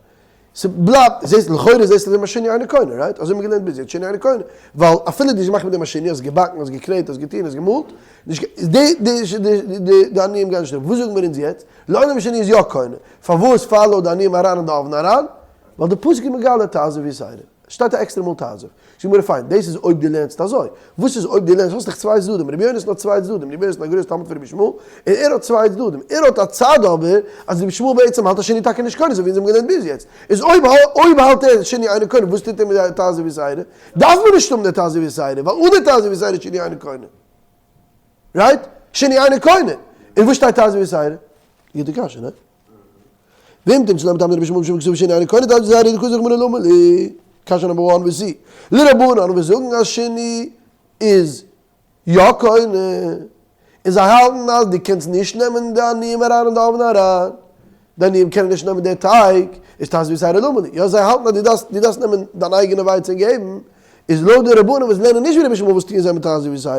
ס'בלייבט, זעסט לכאורה זעסטו דעם שינוי אינו קונה, right? אזוי האט מען געלערנט ביז יעצט, שינוי אינו קונה, ווייל אפילו דו האסט געמאכט מיט דעם שינוי, האסט געבאקן, האסט געקנעט, האסט געטון, האסט געמאלט, נישט די די די די עניים גייען נישט אראפ. וואס זאגן מיר אונז יעצט? לעולם שינוי איז יא קונה. פארוואס follow די עניים אריין אין די אויוון אריין? ווייל די פסוק איז מגלה תעזוב יתירא. שטייט א עקסטערע מאל תעזוב. זאג מיר פיין, דאס איז אויב דו לערנסט אזוי. וואס איז אויב דו לערנסט, האסט דאך צוויי צדדים, רבי יונתן האט צוויי צדדים, רבי יונתן א גרויסע תלמיד פון רבי ישמעאל, און ער האט צוויי צדדים. ער האט א צד אבער אז רבי ישמעאל בעצם האלט אז שינוי טאקע נישט קונה, אזוי ווי אונז האבן געלערנט ביז יעצט. איז אויב אויב האלט ער שינוי אינו קונה, וואס טוט ער מיט די תעזוב יתירא? דארף מען נישט האבן די תעזוב יתירא, ווייל אן די תעזוב יתירא איז שינוי אינו קונה. Right? שינוי אינו קונה. און וואס שטייט תעזוב יתירא? גוטע קשיא, ניין? ואם תמצא לומר טעמא דרבי ישמעאל משום כתיב שינוי אינו קונה תעזוב יתירא דקא אזיל רחמנא למה לי. קשיא number one ותו לרבנן וואס זאגן אז שינוי איז יא קונה, און זיי האלטן אז דו קענסט נישט נעמען די עניים אריין אין די אויוון אריין, די עניים קענען נישט נעמען די טייג, איז תעזוב יתירה למה לי, יא זיי האלטן אז דו דארפסט דו דארפסט נעמען דיין אייגענע ווייץ און געבן, איז לויט די רבנן וואס לערנען נישט ווי רבי ישמעאל וואס טוען זיי מיט תעזוב יתירה?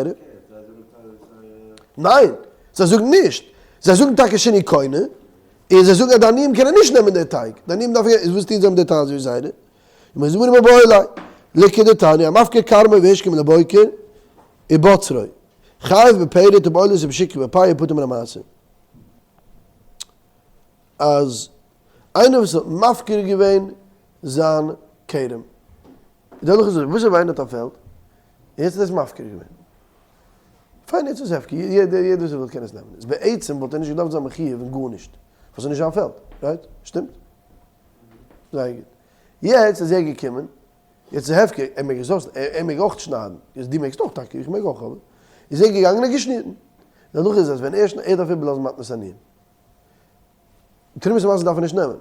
ניין, זיי זאגן נישט, זיי זאגן טאקע שינוי קונה, און זיי זאגן אז די עניים קענען נישט נעמען די טייג, די עניים דארפן, איז וואס טוען זיי מיט די תעזוב יתירה? ומזמנים מיבעי ליה, לכדתניא, המפקיר כרמו והשכים לבוקר ובצרו, חייב בפרט ובעולות ובשוק ובפאה ופטור מן המעשר. אז איינער וואס האט מפקיר געווען זיין כרם, די הלכה איז אזוי, וואס אויב איינער האט א פעלד, און יעצט האט ער עס מפקיר געווען, פיין יעצט איז הפקר, יעדער יעדער וואס וויל קען עס נעמען, איז בעצם וואלט ער נישט געדארפט זיין מחיוב אין גארנישט, ווייל ס'איז נישט זיין פעלד, right? שטימט? זייער גוט. יעצט איז ער געקומען, יעצט איז הפקר, ער מעג עס אויס, ער מעג אויך שניידן, יעצט דו מעגסט אויך טאקע, איך מעג אויך אבער, איז ער געגאנגען און געשניטן. די הלכה איז אז ווען ער שניידט, ער דארף איבערלאזן מתנת עניים. תרומת ומעשר דארף ער נישט נעמען.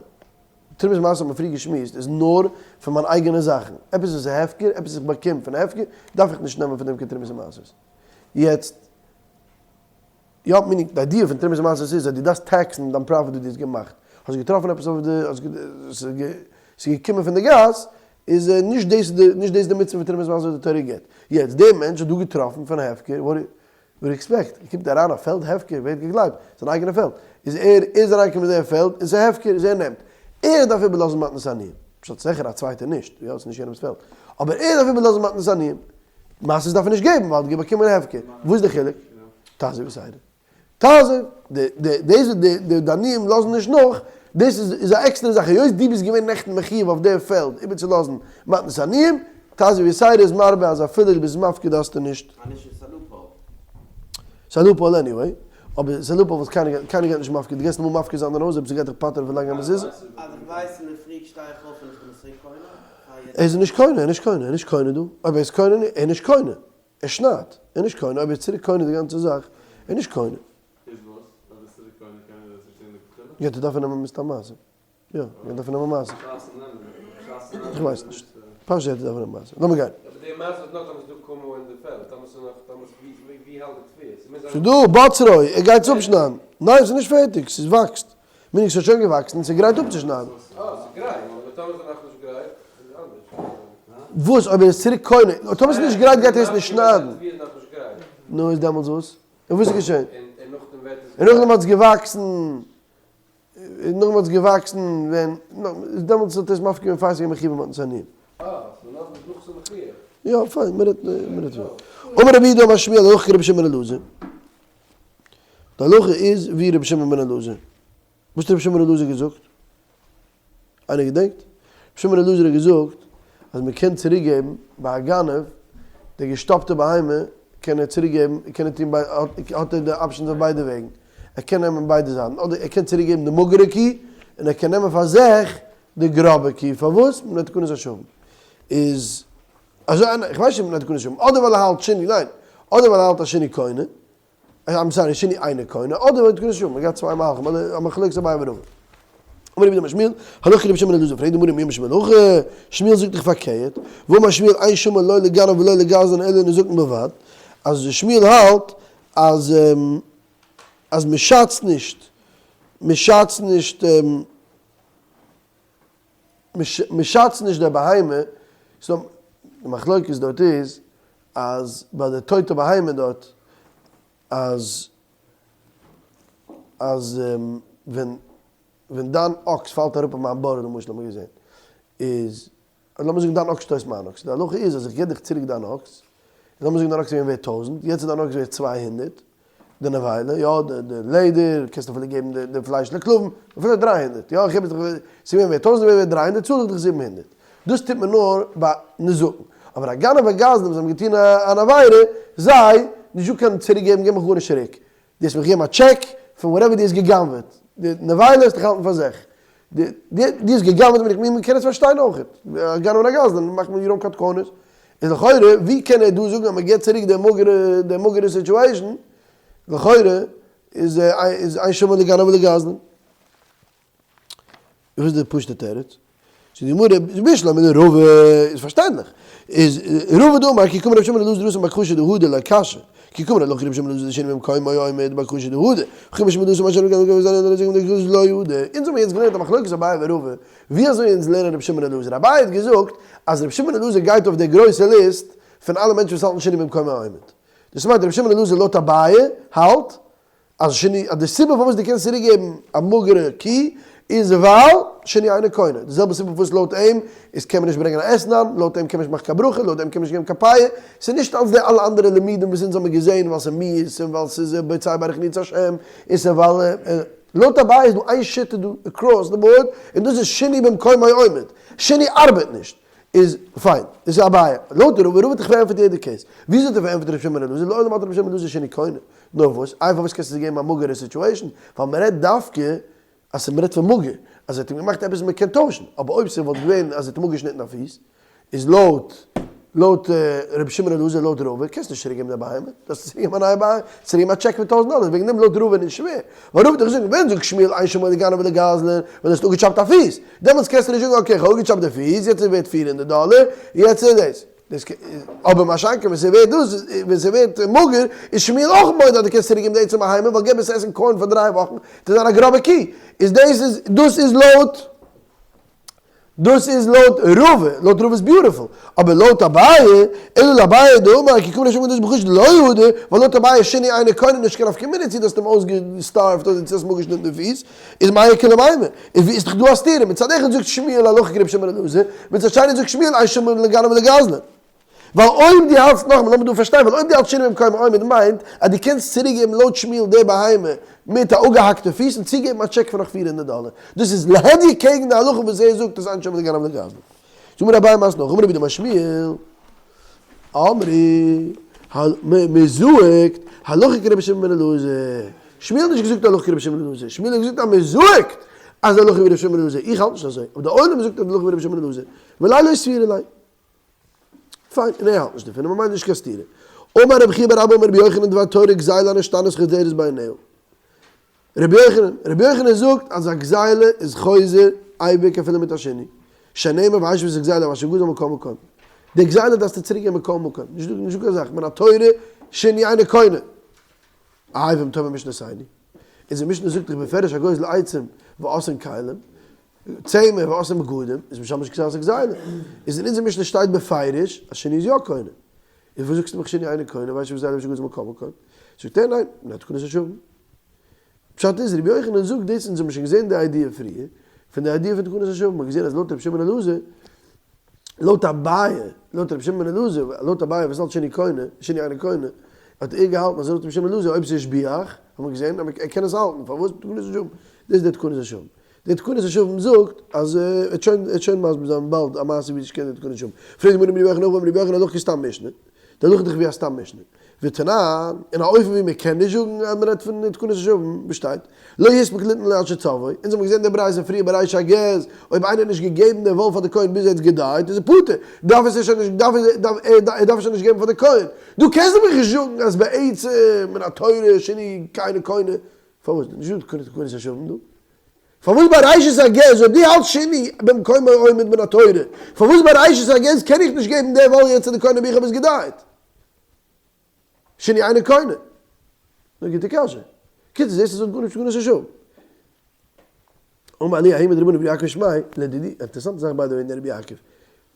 תרומת ומעשר האט מען פריער געשמועסט איז נאר פון מיין אייגענע זאכן. עפעס וואס איז הפקר, עפעס איך באקום פון הפקר, דארף איך נישט נעמען פון דעם קיין תרומת ומעשר. יעצט. יא, meaning, די idea פון תרומת ומעשר איז אז דו דארפסט טעקסן דיין profit וואס דו האסט געמאכט. האסט געטראפן עפעס אויף די, ס'איז געקומען פון די גאס, איז נישט דאס די, נישט דאס די מצוה פון תרומת ומעשר וואס די תורה גיבט. יעצט, דער מענטש האט דא געטראפן פון הפקר, what do you expect? ער קומט אריין א פעלד הפקר, ווער האט געגלייבט? זיין אייגענע פעלד. איז ער איז אריינגעקומען אין דער פעלד און ס'איז הפקר, איז ער נעמט. ער דארף איבערלאזן מתנת עניים. פשט זיכער א צווייטער נישט, יא, ס'איז נישט יענעמ'ס פעלד. אבער ער דארף איבערלאזן מתנת עניים. מעשרות דארף ער נישט געבן ווייל ער האט באקומען הפקר. וואס איז די חילוק? תעזוב יתירה. תעזוב, די די דאס וואס די די די עניים לאזן נישט נאך, דאס איז איז א עקסטערע זאך, היות דו ביסט געווען נעכטן מחיוב אויף די פעלד איבערצולאזן מתנת עניים, תעזוב יתירה איז מרבה אז אפילו דו ביסט מפקיר דארפסטו נישט. אז נישט איז עס א loophole. ס'איז א loophole anyway, אבער ס'איז א loophole וואס קיינער גייט קיינער גייט נישט מפקיר, דו גייסט אמאל מפקיר זיין דיין הויז אויב ס'גייט דיך פטר'ן פון לייגן א מזוזה? אז איך ווייס אינדערפרי שטיי איך אויף און איך בין עס צוריק קונה, פאר יעדע. ער איז נישט קונה, ער איז נישט קונה, ער איז נישט קונה דא, אויב ער איז קונה, ער איז נישט קונה. ער שניידט, ער איז נישט קונה, אויב ער איז צוריק קונה די גאנצע זאך, ער איז נישט קונה. איז וואס? אז ער איז צוריק קונה קען ער עס נישט טון לכתחילה? גייט ער דארפן נעמען מסתם מעשר. יא, גייט דארפן נעמען מעשר. בשעת'ן נעמען, בשעת'ן נעמען איך ווייס נישט. פשט גייט ער דארפן נעמען מעשר. לאמיר גיין. אבער די מעשר איז נאך טאמער ס'איז דא קמה אין די פעלד, טאמער ס'איז נאך, טאמער ס'איז ווי, ווי האלט די תבואה? ס'מוז זיין. ס'איז דא, בצרו, ער גייט עס אפשניידן. ניין, ס'איז נישט פערטיג, ס'איז וואקסט. meaning ס'האט שוין געוואקסן, ס'איז גרייט אפצושניידן. אה, ס'איז גרייט, אבער טאמער ס'איז נאכנישט גרייט, איז אנדערש. וואס אויב ער איז צוריק קונה? טאמער ס'איז נישט גרייט גייט ער עס נישט שניידן. נו איז דעמאלטס וואס? און וואס איז געשען? און נאכדעם האט עס געוואקסן, און נאכדעם האט עס געוואקסן ווען, איז דעמאלטס האט ער עס מפקיר געווען פאר ס'איז געווען מחיוב במתנת עניים. יא פיין, מ'רעדט מ'רעדט פון. אמר רבי יהודה אמר שמואל הלכה כרבי שמעון אלעזר. די הלכה איז ווי רבי שמעון בן אלעזר. וואס האט רבי שמעון בן אלעזר געזאגט? איינער געדענקט? רבי שמעון בן אלעזר האט געזאגט אז מען קען צוריק געבן ביי א גנב די געשטאפטע בהמה קען ער צוריק געבן קען ער טון ביי האט ער די options אויף ביידע וועגן ער קען נעמען ביידע זייטן אדער ער קען צוריק געבן די מאגערע קי און ער קען נעמען פאר זיך די גראבע קי פארוואס? מפני תקנת השבים איז אזוי איך ווייס נישט מפני תקנת השבים אדער ווייל ער האלט שינוי ניין אדער ווייל ער האלט א שינוי קונה I'm sorry, שינוי אינו קונה, אדער ווען תקנת השבים, מ'גייט צוויי מהלכים, אדער א מחלוקת אביי ורבא. אמר רב יהודה אמר שמואל, הלכה כרבי שמעון בן אלעזר, פרעגט די גמרא מי אמר שמואל הכי, שמואל זאגט דאך פארקערט, והאמר שמואל אין שמין לא לגנב ולא לגזלן אלא לנזקין בלבד, אז שמואל האלט אז אז מ'שאצט נישט, מ'שאצט נישט, מ'שאצט נישט די בהמה, so די מחלוקת דארט איז אז ביי די טויטע בהמה דארט אז אז ווען ווען דיין אקס פאלט אראפ אין מיין בור למשל האט מען געזען איז לאמיר זאגן דיין אקס שטויסט מיין אקס די הלכה איז אז איך גיב דיך צוריק דיין אקס לאמיר זאגן דיין אקס איז געווען ווערט טויזענט יעצט איז דיין אקס ווערט 200 די נבילה, יא, די די לעדער, קענסט אפילו געבן די די פלייש לכלבים, אפילו 300, יא, איך געב עס דיך, ס'איז געווען ווערט טויזענט, ווערט 300, צאל איך דיך 700. דאס טוט מען נאר ביי נזקין. אבער א גנב א גזלן וואס האבן געטון אן עבירה, זיי, נישט דא קיין צוריק געבן, געב מיך גארנישט צוריק. דו האסט מיך געגעבן א טשעק פון whatever דו האסט גע'גנב'עט. די נבילה האסט דיך האלטן פאר זיך. די די האסט גע'גנב'עט מיט מיר, מ'קען עס פארשטיין אויך. א גנב און א גזלן מאכט מען you don't cut corners. איז לכאורה ווי קען ער דא זאגן אז מ'געבט צוריק די מאגערע די מאגערע situation? לכאורה איז איז אין שמין לגנב ולגזלן. וואס איז די פשוט'ע תירוץ? זאגט די גמרא, בשלמא לרבא איז פארשטענדליך, איז רבא דאמר כי קאמר רבי שמעון אלעזר דאתא בקשה דהדר לא קשיא, כי קאמר הלכה כרבי שמעון אלעזר דשינוי במקומו עומד בקשה דהדר, וכי רבי שמעון אלעזר אמר שינוי במקומו עומד לא הדר. אונז האבן יעצט געלערנט א מחלוקת אביי ורבא, ווי אזוי אונז לערנען רבי שמעון אלעזר, אביי האט געזאגט אז רבי שמעון אלעזר גייט אויף די גרויסע ליסט פון אלע מענטשן וואס האלטן שינוי במקומו עומד, דאס מיינט רבי שמעון אלעזר לויט אביי האלט אז שינוי אז די סיבה פארוואס דו קענסט צוריק געבן א מאגערע קי איז ווייל שינוי אינו קונה, די זעלבע סיבה פארוואס לויט אים איז קען מען נישט ברענגען א אתנן, לויט אים קען מען נישט מאכן קיין ברכה, לויט אים קען מען נישט געבן קיין פאה, ס'איז נישט אלס די אלע אנדערע לימודים וואס אונז האבן געזען ווייל ס'איז מיאוס און ווייל ס'איז בוצע ברך נאץ השם און ס'איז ווייל לויט אביי איז דא איין שיטה דא across the board און דאס איז שינוי במקומו עומד, שינוי ארבעט נישט. איז פיין, דאס איז אביי. לויט רבא, רבא האט דאך פארענטפערט יעדע case. וויאזוי האט ער פארענטפערט רבי שמעון אלעזר? לעולם האלט רבי שמעון אלעזר שינוי קונה. נאר וואס? איי פארוואס קענסטו זיי געבן א מאגערע situation? ווייל מען רעדט דווקא אז ס'מען רעדט פון מאגער, אז ער האט אים געמאכט עפעס וואס מען קען טוישן. אבער אויב ס'וואלט געווען אז ער האט אים אפגעשניטן א פיס, איז לויט לויט רבי שמעון אלעזר לויט רבא קענסטו נישט צוריק געבן די בהמה, דארפסט צוריק געבן א נייע בהמה, צוריק געבן א טשעק פון טויזענט דאלער, וועגן דעם לויט רבא איז נישט שווער. ווייל רבא האט דאך געזאגט ווען זאגט שמואל אין שווין לגנב ולגזלן, ווען דו האסט אפגעטשאפט א פיס, דעמאלטס קענסטו נישט זאגן okay איך האב אפגעטשאפט די פיס, יעצט איז ווערט 400 דאלער, יעצט איז דאס. דאס אבער מה שאין כן ווען ס'ווערט דאס, ווען ס'ווערט מאגער, איז שמואל אויך מודה אז דו קענסט צוריק געבן די עצם בהמה, ווייל געב עס עסן corn פאר דריי וואכן, וועט עס זיין א גראבע קי. איז דאס איז דאס איז לויט דאס איז לויט רבא, לויט רבא איז beautiful, אבער לויט אביי, אלא לאביי דאמר כי קאמר ר' שמעון בן אלעזר בחושא דלא הדר, ווייל לויט אביי איז שינוי אינו קונה נישט קיין נפקא מינה צו דו האסט אים אויסגעסטארווט אדער צו האסט אים אפגעשניטן די פיס, איז מאי איכא למימר, איז ווי איז דאך דא א סתירה, מצד אחד זאגט שמואל הלכה כרבי שמעון בן אלעזר, מצד שני זאגט שמואל אין שווין לגנב ולגזלן. ווייל אויב דו האלטסט, נאכאמאל לאמיר דא פארשטיין, ווייל אויב דו האלטסט שינוי במקומו עומד מיינט אז דו קענסט צוריקגעבן לויט שמואל די בהמה מיט א אפגעהאקטע פיס און צוגעבן א טשעק פון נאך 400 דאלער. דאס איז להדיא קעגן די הלכה וואס ער זאגט אז אין שווין לגנב ולגזלן. זאג מיר אביי מתני הכי אמר רב יהודה אמר שמואל, אמרי, מען זאגט הלכה כרבי שמעון בן אלעזר. שמואל האט נישט געזאגט הלכה כרבי שמעון בן אלעזר, שמואל האט געזאגט אז מען זאגט אז הלכה ווי רבי שמעון בן אלעזר, איך האלט נישט אזוי, אבער די עולם זאגט אז הלכה ווי רבי שמעון בן אלעזר, וליה לא סבירא ליה. פיין, און ער האלט נישט דערפון, און ממילא נישט קיין סתירה. אמר רבי חייא בר אבא אמר רבי יוחנן דבר תורה גזילה הנשתנית חוזרת בעיניה. רבי יוחנן, רבי יוחנן זאגט אז א גזילה איז חוזר אייביג אפילו מיט א שינוי. שנאמר והשיב את הגזילה אשר גזל מכל מקום. די גזילה דארפסטו צוריק געבן מכל מקום. נישט דא נישט דא קיין זאך, מן התורה שינוי אינו קונה. איי ואם תאמר משנתנו. אונזער משנה זאגט דאך בפירוש הגוזל עצים ועושין כלים. צמר ועושין בגדים איז משמש כסת הגזילה. איז אין אונזער משנה שטייט בפירוש אז שינוי איז יא קונה. איז וואס זאגסטו מיך שינוי אינו קונה והשיב את הגזילה אשר גזל מכל מקום. זאגט ער ניין, מפני תקנת השבים. פשט איז רבי יוחנן זאגט דאס אונז האבן שוין געזען די idea פריער, פון די idea פון תקנת השבים, מ'האט געזען אז לויט רבי שמעון אלעזר, לויט אביי, לויט רבי שמעון אלעזר, לויט אביי וואס האלט שינוי קונה, שינוי אינו קונה, האט ער געהאלטן אז לויט רבי שמעון אלעזר אויב ס'איז השביח, האט מען געזען אז ער קען עס האלטן, פארוואס? תקנת השבים. דאס איז די תקנת השבים. די תקנת השבים זאגט אז ער וועט שוין ער וועט שוין מסביר זיין באלד א מעשה ווי נישט קענען די תקנת השבים. פרעגט די גמרא אמר רבי יוחנן אמר רבי יוחנן הלכה כסתם משנה, די הלכה איז דאך ווי א סתם משנה. ותנן, אין א אופן ווי מען קען נישט זאגן אז מען רעדט פון תקנת השבים, וואס שטייט? לא הספיק ליתן לו עד שצבעו, אונז האבן געזען די ברייתא פריער בריש הגז, אויב איינער האט נישט געגעבן די וואל פאר די כהן ביז ער האט עס געדייט איז ער פטור, דארף עס ער שוין נישט דארף ער דארף עס שוין נישט געבן פאר די כהן. דו קענסט מיך נישט זאגן אז בעצם מן התורה שינוי אינו קונה, פארוואס נישט דא תקנת השבים דא? פארוואס ביי ראשית הגז אויב דו האלטסט שינוי במקומו עומד מן התורה, פארוואס ביי ראשית הגז קען איך נישט געבן די וואל יעצט צו די כהן אויב איך האב עס געדייט? שינוי אינו קונה. נו גוטע קשיא. קיצור זעסט עס האט גארנישט מיט תקנת השבים. אמר לי ההוא מדרבנן רבי יעקב שמיה לדידי, אינטערעסאנטע זאך by the way אין רבי יעקב,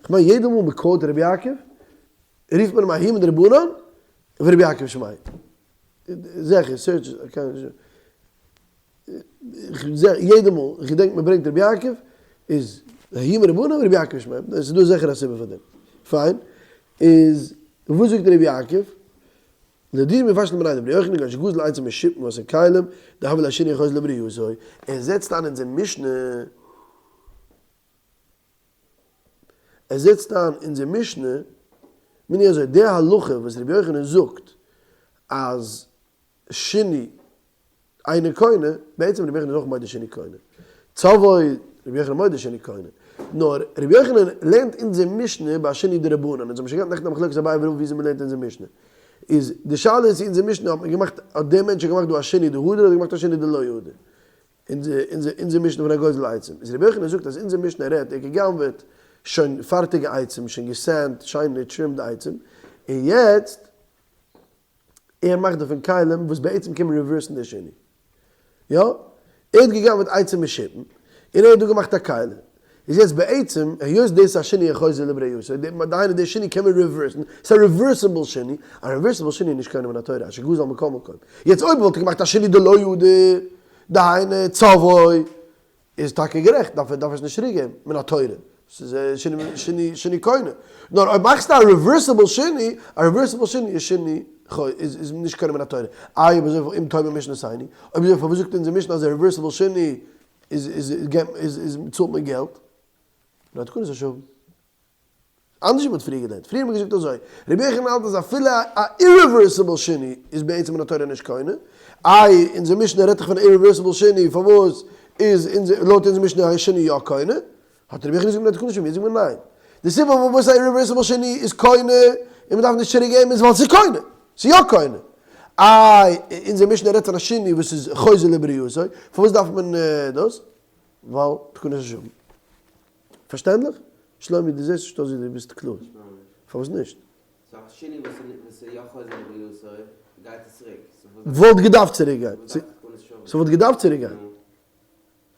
כ'מיין יעדע מאל מ'קאלט רבי יעקב רופט מען אים ההוא מדרבנן ורבי יעקב שמיה. זעכער, search איך יעדע מאל איך געדענק מען ברענגט רבי יעקב איז ההוא מדרבנן ורבי יעקב שמיה, עס איז דא זיכער א סיבה פאר דעם. פיין, איז וואס זאגט רבי יעקב? לדידי מפרש לי מיניה דרבי יוחנן כגון שגזל עצים משופין ועשאן כלים, דהוה ליה שינוי החוזר לברייתו, ער זעצט איין אונזער משנה, ער זעצט איין אונזער משנה, מיני אזוי, די הלכה וואס רבי יוחנן זאגט אז שינוי אינו קונה, בעצם רבי יוחנן איז אויך מודה שינוי קונה, צבעו רבי יוחנן מודה שינוי קונה, נאר רבי יוחנן לערנט אונזער משנה ביי שינוי דרבנן, אונז האבן שוין געהאט נעכטן א מחלוקת אביי ורבא וויאזוי מען לערנט אונזער משנה, איז די שאלה איז צו אונזער משנה האט מען געמאכט, האט דער מענטש געמאכט דא א שינוי דהדר אדער געמאכט א שינוי דלא הדר. אונזער משנה פון הגוזל עצים. איז רבי יוחנן זאגט אז אונזער משנה רעדט ער האט גע'גנב'עט שוין פארטיגע עצים, שוין געסענדט שיינע trimmed עצים, און יעצט ער מאכט דערפון כלים וואס בעצם קען מען reverse ן די שינוי. יא, ער האט געגנב'עט עצים משופין, און ער האט דא געמאכט א כלי. איז יעצט בעצם, היות דאס איז א שינוי החוזר לברייתו, דהיינו די שינוי קען מען reverse ן, ס'איז א reversible שינוי, א reversible שינוי איז נישט קונה מן התורה, אשר גזל מכל מקום. יעצט אויב וואלט ער געמאכט א שינוי דלא ידע, דהיינו צבעו, איז טאקע גערעכט, דארף ער עס נישט צוריק געבן, מן התורה, ס'איז שינוי שינוי קונה. נאר אויב מאכסטו א reversible שינוי, א reversible שינוי איז שינוי איז נישט קונה מן התורה. איי אויב אזוי אם תאמר משנתנו, אויב אזוי פארוואס זאגט אונזער משנה אז א reversible שינוי איז איז איז צאלט מען געלט? מפני תקנת השבים. אנדערש ווי מ'האט פריער געלערנט. פריער האט מען געזאגט אזוי, רבי יוחנן האלט אז אפילו א irreversible שינוי איז בעצם מן התורה נישט קונה. איי, אונזער משנה רעדט דאך פון א irreversible שינוי, פארוואס איז לויט אונזער משנה א שינוי יא קונה? האט רבי יוחנן געזאגט מפני תקנת השבים, יעצט זאגט מען ניין. די סיבה פארוואס א irreversible שינוי איז קונה און מ'דארף נישט צוריק געבן איז ווייל ס'איז קונה. ס'איז יא קונה. איי, אונזער משנה רעדט פון א שינוי וואס איז חוזר לברייתו, פארוואס דארף מען דאס? ווייל תקנת השבים. פארשטענדליך? שלומי דו זעסט נישט אויס ווי דו ביסט קלאר. פארוואס נישט? סאו א שינוי וואס איז יא חוזר לברייתו גייט עס צוריק. וואלט געדארפט צוריק גיין. ס'וואלט געדארפט צוריק גיין.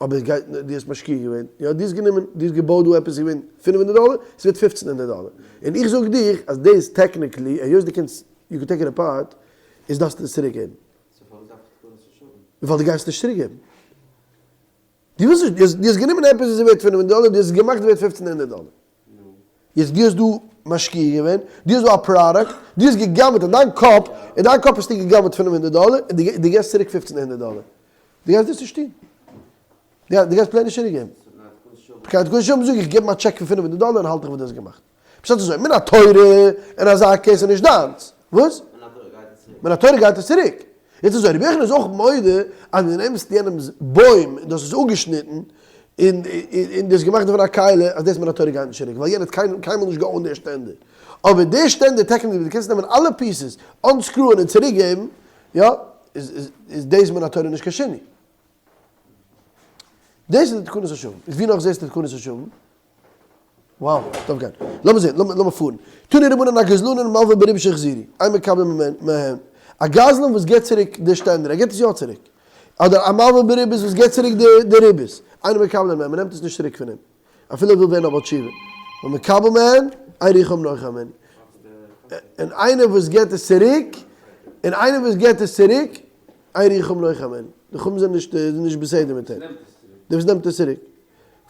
אבער עס גייט, דו האסט משקיע געווען, יא דו האסט גענומען, דו האסט געבויט דא עפעס איז געווען 500 דאלער, עס ווערט 1500 דאלער. און איך זאג דיך אז דאס technically, היות דו קענסט, you can take it apart, איז דארפסטו עס צוריק געבן. so פארוואס דארף איך תקנת השבים? ווייל דו גייסט נישט צוריק געבן. דו ווילסט נישט, דו האסט גענומען עפעס וואס איז ווערט 500 דאלער, דו האסט עס געמאכט ווערט 1500 דאלער. יעצט דו האסט דא משקיע געווען, דו האסט דא א product, דו האסט גע'גנב'עט אין דיין קאפ, אין דיין קאפ האסטו גע'גנב'עט 500 דאלער, און דו געבסט צוריק 1500 דאלער. דו גייסט דאס נישט טון. דו גייסט plain נישט צוריק געבן. קיין תקנת השבים זאג איך, געב מיר א טשעק פון 500 דאלער און האלט דיך וואס דו האסט געמאכט. פשט איז אזוי, מן התורה אין אזא case איז נישט דיינס. וואס? מן התורה גייט עס צוריק. יעצט אזוי, רבי יוחנן איז אויך מודה אז דו נעמסט יענעמ'ס בוים און דו האסט עס אפגעשניטן און און דו האסט געמאכט דערפון א כלי, אז דאס מן התורה גייט נישט צוריק, ווייל יענער האט קיינמאל נישט גע own ט דער שטענדער. אבער דער שטענדער technically דו קענסט נעמען אלע pieces, unscrew ען און צוריק געבן, יא, איז איז דאס מן התורה נישט קיין שינוי. דאס איז די תקנת השבים. איז ווי נאך זעסטו תקנת השבים? wow, דארף גיין. לאמיר זען, לאמיר פארן. תנו רבנן הגזלנין מלווין בריבית שהחזירו, אין מקבלין מהן. א גזלן וואס גיבט צוריק די שטענדער, ער גיבט עס יא צוריק. אדער א מלווה בריבית וואס גיבט צוריק די ריבית, אין מקבלין מהן, מ'נעמט עס נישט צוריק פון אים. אפילו ער וויל ווערן א בעל תשובה. והמקבל מהן, אין רוחם נוחה הימנו. און איינער וואס גיבט עס צוריק, און איינער וואס גיבט עס צוריק, אין רוחם נוחה הימנו. די חכמים זענען נישט בסדר מיט אים. דער וואס נעמט עס צוריק.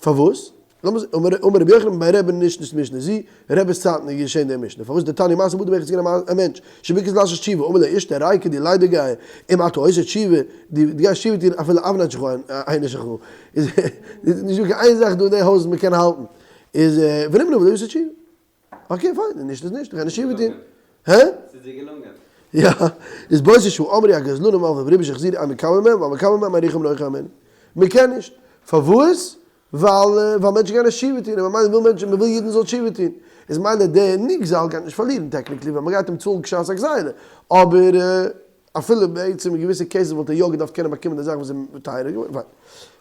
פארוואס? לאמיר זען, אמר רבי יוחנן ביי רבי נשנית משנה זו, רבי'ס צייטן איז געשען די משנה, פארוואס דתניא מעשה באדם אחד איז געווען א מענטש שביקש לעשות תשובה, אמר לו אשתו ריקא דו ליידיגייער, אם אתה עושה תשובה, דו גייסט תשובה טון אפילו אבנט שלך אינה שלך, איז נישט דא קיין איין זאך דא אין די הויז וואס מען קען האלטן, איז ונמנע ולא עשה תשובה. okay פיין, און נישט איז נישט, איך גיי נישט תשובה טון. הע? ס'איז דיר געלונגען. יא, איז באותה שעה אמרו הגזלנים מלווין בריבית שהחזירו אין מקבלין מהם והמקבל מהם אין רוחם נוחה הימנו. מען קען נישט. פארוואס? ווייל ווייל מענטשן גייען נישט תשובה טון, און ממילא וויל מענטשן, מען וויל אידן זאלן תשובה טון. איז מילא דער נגזל גייט נישט פארלירן technically ווייל מען גייט אים צאלן כשעת הגזילה. אבער אפילו בעצם אין געוויסע cases וואלט ער יא געדארפט קענען באקומען די זאך וואס איז טייערער געווארן.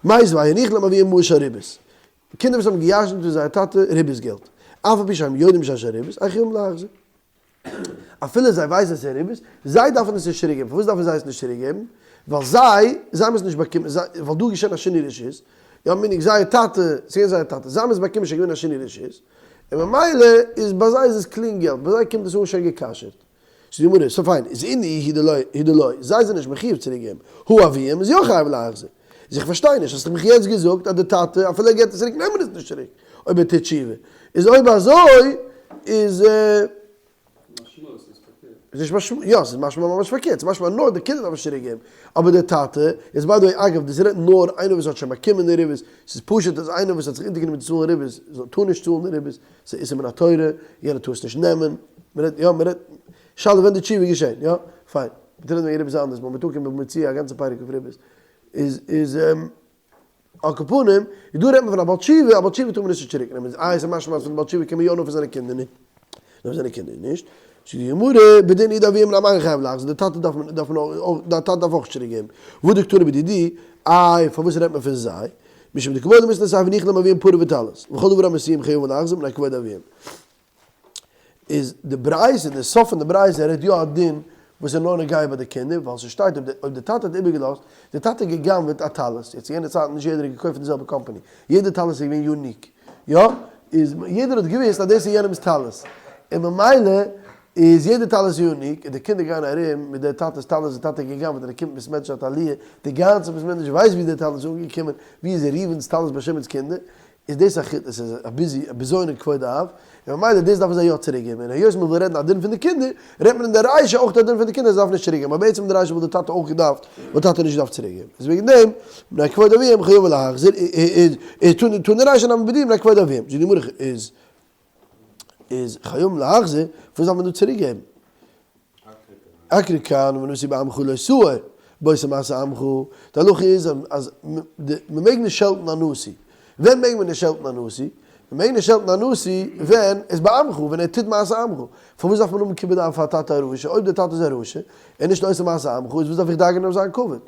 מיתיבי הניחו להם אביהם מעות של ריבית. קינדער וואס האבן געירשנט פון זייער טאטע ריבית געלט, אף על פי שהם יודעים שהרי ריבית, אין חייבים להחזיר. אפילו זיי ווייסן עס איז ריבית, זיי דארפן עס נישט צוריק געבן. פארוואס דארפן זיי עס נישט צוריק געבן? ווייל זיי, זיי האבן עס נישט באקומען, זיי, ווייל דא איז געשען א שינוי רשות, יא meaning זייער טאטע, ס'איז געווען זייער טאטע, זיי האבן עס באקומען שוין געווען א שינוי רשות, און ממילא איז ביי זיי איז עס clean געלט, ביי זיי קומט עס אן שוין גע'כשר'ט. זאגט די גמרא, so פיין, איז אינהו הוא דלא הוא דלא, זיי זענען נישט מחיוב צוריק געבן, הא אביהם איז יא חייב להחזיר. איז איך פארשטיי נישט, האסט מיך יעצט געזאגט אז די טאטע אפילו ער געבט עס צוריק נעמען עס נישט צוריק אויב ער טוט תשובה, איז אויב אזוי איז. איז נישט משמע, יא ס'איז משמע ממש פארקערט, ס'איז משמע נאר די קינדער דארפן נישט צוריק געבן, אבער די טאטע, איז by the way אגב דאס רעדט נאר איינער וואס האט שוין באקומען די ריבית, ס'איז פשוט אז איינער וואס האט זיך אונטערגענומען צו צאלן ריבית זאל טאר נישט צאלן די ריבית, ס'איז איסור מן התורה, יענער טאר עס נישט נעמען, מ'רעדט יא מ'רעדט, שאלה ווען די תשובה איז געשען, יא? פיין, מ'טרעפט וועגן ריבית אנדערש, מאל מ'טאר קומען מציע א גאנצע פרק אויף ריבית, איז איז על כל פנים, איז דא רעדט מען פון א בעל תשובה, א בעל תשובה טאר מען נישט צוריק נעמען, איי עס איז משמע אז פון די בעל תשובה קען מען יא נאר פון זיינע קינדער נישט, נאר פון זיינע קינדער נישט, זאגט די גמרא, בדין הוא דאביהם נמי חייב להחזיר, די טאטע דארף מען דארף מען אויך, די טאטע דארף אויך צוריק געבן, והא דקתני בדידי. איי פארוואס רעדט מען פון זיי? משום דכבוד למיתני סיפא ניחא להם אביהם פרה וטלית, וכל דבר המשיאים חייבין להחזיר מפני כבוד אביהם. איז די ברייתא, די סוף פון די ברייתא רעדט יא א דין וואס איז נאר נוגע ביי די קינדער, ווייל ס'שטייט אויב די טאטע האט איבערגעלאזט, די טאטע האט גע'גנב'עט א טלית, יעצט אין יענע צייטן נישט יעדער האט געקויפט פון די זעלבע קאמפאני, יעדע טלית איז געווען unique, יא? איז יעדער האט געוואוסט אז דאס איז יענעמ'ס טלית, און ממילא איז יעדע טלית unique, און די קינדער גייען ארום מיט די טאטע'ס טלית, די טאטע האט גע'גנב'עט און ער קומט בית מדרש האט עליה, די גאנצע בית מדרש ווייסט ווי די טלית איז אנגעקומען, ווי איז ראובן'ס טלית ביי שמעון'ס קינדער, איז דאס א חידוש, עס איז א ביזי, א בזיון אין כבוד האב, און ממילא דאס דארפן זיי יא צוריק געבן, און היות מען וויל רעדן א דין פון די קינדער, רעדט מען אין די רישא אויך א דין פון די קינדער אז זיי דארפן נישט צוריק געבן, אבער בעצם אין די רישא וואלט די טאטע אויך געדארפט, וואלט טאטע נישט געדארפט צוריק געבן, איז וועגן דעם, מפני כבוד אביהם חייבין להחזיר, איז תנא רישא נמי בדידי מפני כבוד אביהם, זאגט די גמרא איז איז חייבין להחזיר, פארוואס דארף מען דא צוריק געבן? אקרי כאן ונשיא בעמך לא תאור, בעושה מעשה עמך, די הלכה איז אז מען מעג נישט שעלטן א נשיא, ווען מעג מען נישט שעלטן א נשיא? מען מעג נישט שעלטן א נשיא ווען איז בעמך, ווען ער טוט מעשה עמך, פארוואס דארף מען האבן כיבוד אב פאר א טאטע א רשע, אויב דער טאטע איז א רשע, און נישט עושה מעשה עמך, איז וואס דארף איך דאגה'ן אויף זיין כבוד?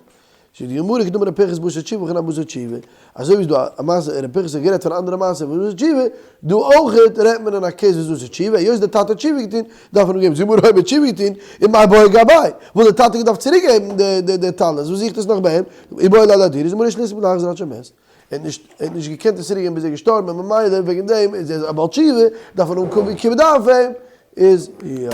זאגט די גמרא כדאמר ר' פנחס בתר תשובה וכן בתר תשובה, אזוי ווי איז דא א מעשה ר' פנחס האט גערעדט פון א אנדערע מעשה וואס איז תשובה, דא אויכעט רעדט מען אין א case וואס דאס איז תשובה, היות דער טאטע האט תשובה געטון דארף מען אים געבן, זאגט די גמרא אויב ער האט תשובה געטון איז מאי בעי גביה, וואלט דער טאטע געדארפט צוריק געבן די טלית, וואס זוכט עס נאך ביי אים, איבעי ליה לאהדורי, זאגט די גמרא ריש להספיק להחזיר עד שמת, ער האט נישט ער האט נישט געקענט עס צוריק געבן ביז ער איז געשטארבן און ממילא וועגן דעם איז ער א בעל תשובה, דארף מען האבן כיבוד אב פאר אים, איז יא.